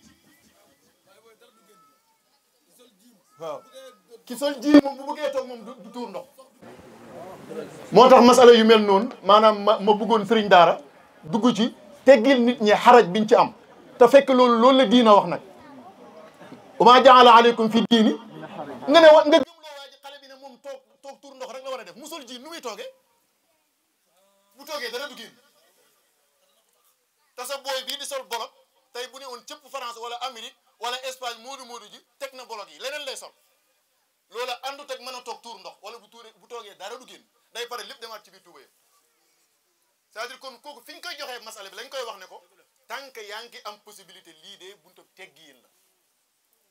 waaw ki sol ji moom bu buggee toog moom du tuur ndox moo tax masala yu mel noonu maanaam ma bëggoon sëriñ daara dugg ci teggil nit ñi xaraj biñ ci am te fekk loolu la diina wax nag wa maa jaala aleykum fi diini nga gëmloo waa ji xale bi ne moom toog tuur ndox rek la war a def mu sol ji nu muy toogee bu toogee dara du génn te sa booy bii di sol bolok tey bu ne woon cëpp France wala Amérique wala Espagne moodu ji teg na bolok yi leneen lay sol loola àndut ak mën a toog tuur ndox wala bu toogee dara du génn day pare lépp demaat ci biir tuba yëpp c'est-à-dire kon kooku fi ñu koy joxee masala bi lañ koy wax ne ko tant que yaa ngi am possibilité lii de buntu teggiin la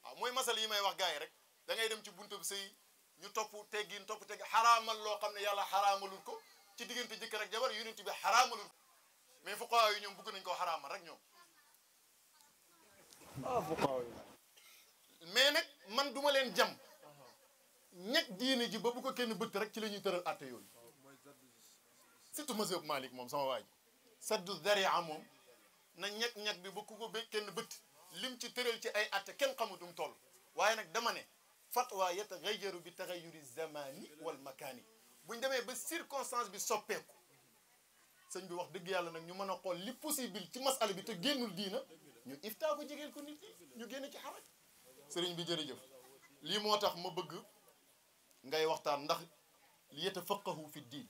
waaw mooy masala yi may wax gars yi rek da ngay dem ci buntu sëy ñu topp teggiin xaraamal loo xam ne yàlla xaraamalul ko ci diggante jëkkër ak jabar yonent bi xaraamalul ko mais fuqahaa yi ñoom bëgg nañ koo xaraamal rek ñoom mais nag man duma leen jam ñeg diine ji ba bu ko kenn bëtt rek ci la ñuy tëral atte yooyu surtout mazhab Malik moom sama waa ji saddu daria moom na ñeg bi ba ku ko kenn bëtt lim ci tëral ci ay atte kenn xamutum toll waaye nag dama ne fatwa yataghayyaru bi taghayyuri zamani wal makani buñ demee ba circonstance bi soppeeku sëñ bi wax dëgg yàlla nag ñu mën a xool li possible ci masala bi te génnul diina ñu iftaa ko jegeel ko nit ñi ñu génn ci xaraj sëriñ bi jërëjëf lii moo tax ma bëgg ngay waxtaan ndax li yatafaqahu fi diin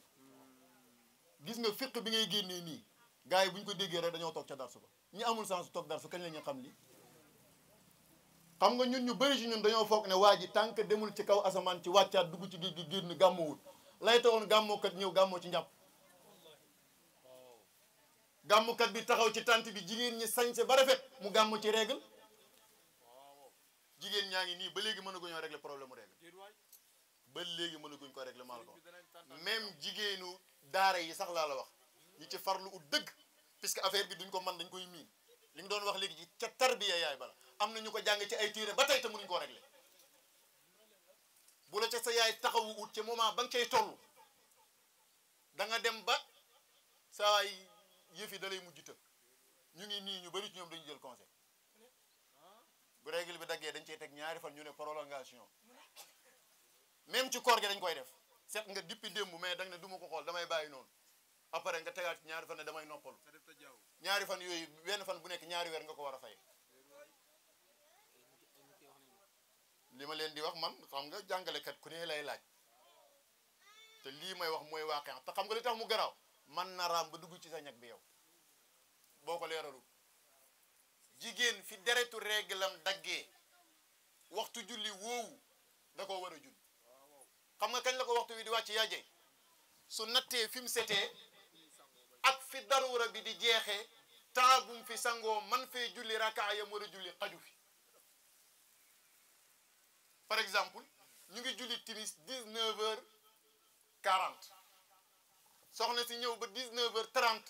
gis nga fiq bi ngay génnee nii gars yi bu ñu ko déggee rek dañoo toog ca darsu ba ñi amul sens toog darsu kañ la ñu xam li xam nga ñun ñu bëri ci ñun dañoo foog ne waa ji tant que demul ci kaw asamaan ci wàccaat dugg ci géej gi génn gàmmoowut lay taxoon gàmmookat ñëw gàmmoo ci njàpp gàmmukat bi taxaw ci tànt bi jigéen ñi sañse ba rafet mu gàmmu ci règle jigéen ñaa ngi nii ba léegi mënaguñoo régler problème mu règle ba léegi mënaguñ ko régler mal ko même jigéenu daara yi sax laa la wax ñi ci farlu ut dëgg puisque affaire bi duñ ko mën dañ koy miin li nga doon wax léegi ci ca tarbiya yaay bala am na ñu ko jàng ci ay téere ba tey te mënuñ koo régler bu la ca sa yaay taxawu ut ci moment ba nga cay toll da nga dem ba saa yëf yi da lay mujj tëg ñu ngi nii ñu bëri ci ñoom dañu jël conseil bu règle bi daggee dañ cey teg ñaari fan ñu ne prolongation même ci koor gi dañ koy def seet nga dippi démb mais da nga ne du ma ko xool damay bàyyi noonu après nga tegaat ñaari fan ne damay noppalu ñaari fan yooyu benn fan bu nekk ñaari weer nga ko war a fay li ma leen di wax man xam nga jàngalekat ku ne lay laaj te lii may wax mooy waaqe te xam nga li tax mu garaaw man na raam ba dugg ci sa ñag bi yow boo ko leeralul jigéen fi deretu réglam daggee waxtu julli woowu da koo war a julli xam nga kañ la ko waxtu wi di wàcc yaajey su nattee fi mu setee ak fi daruura bi di jeexee temps bu mu fi sangoo man fee julli rakaa yam war a julli xaju fi par exemple ñu ngi julli timis 19h40 soxna si ñëw ba 19h30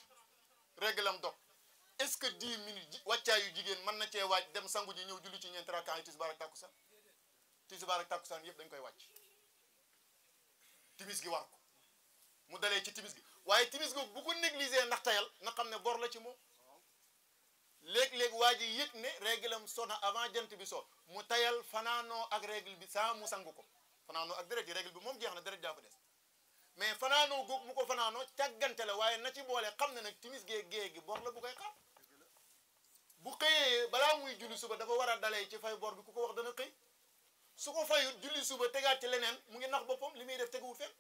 réglam dog est-ce que 10 minutes wàccaayu jigéen mën na cee waaj dem sangu ji ñëw julli ci ñeenti rakaa yi tisbaar ak takkusaan yëpp dañ koy wàcc timis gi war ko mu dalee ci timis gi waaye timis googu bu ko négligé ndax tayal na xam ne bor la ci moom léeg-léeg waa ji yëg ne règle am sona avant jant bi so mu tayal fanaanoo ak règle bi saa mu sangu ko fanaanoo ak deret ji règle bi moom jeex na deret jaa fa des mais fanaanoo góog mu ko fanaanoo càggante la waaye na ci boole xam ne nag timis gee gi bor la bu koy xaar bu xëyee balaa muy julli suba dafa war a dalee ci fay bor bi ku ko wax dana xëy su ko fayut julli suba tegaat ci leneen mu ngi nax boppam li muy def teguwul fenn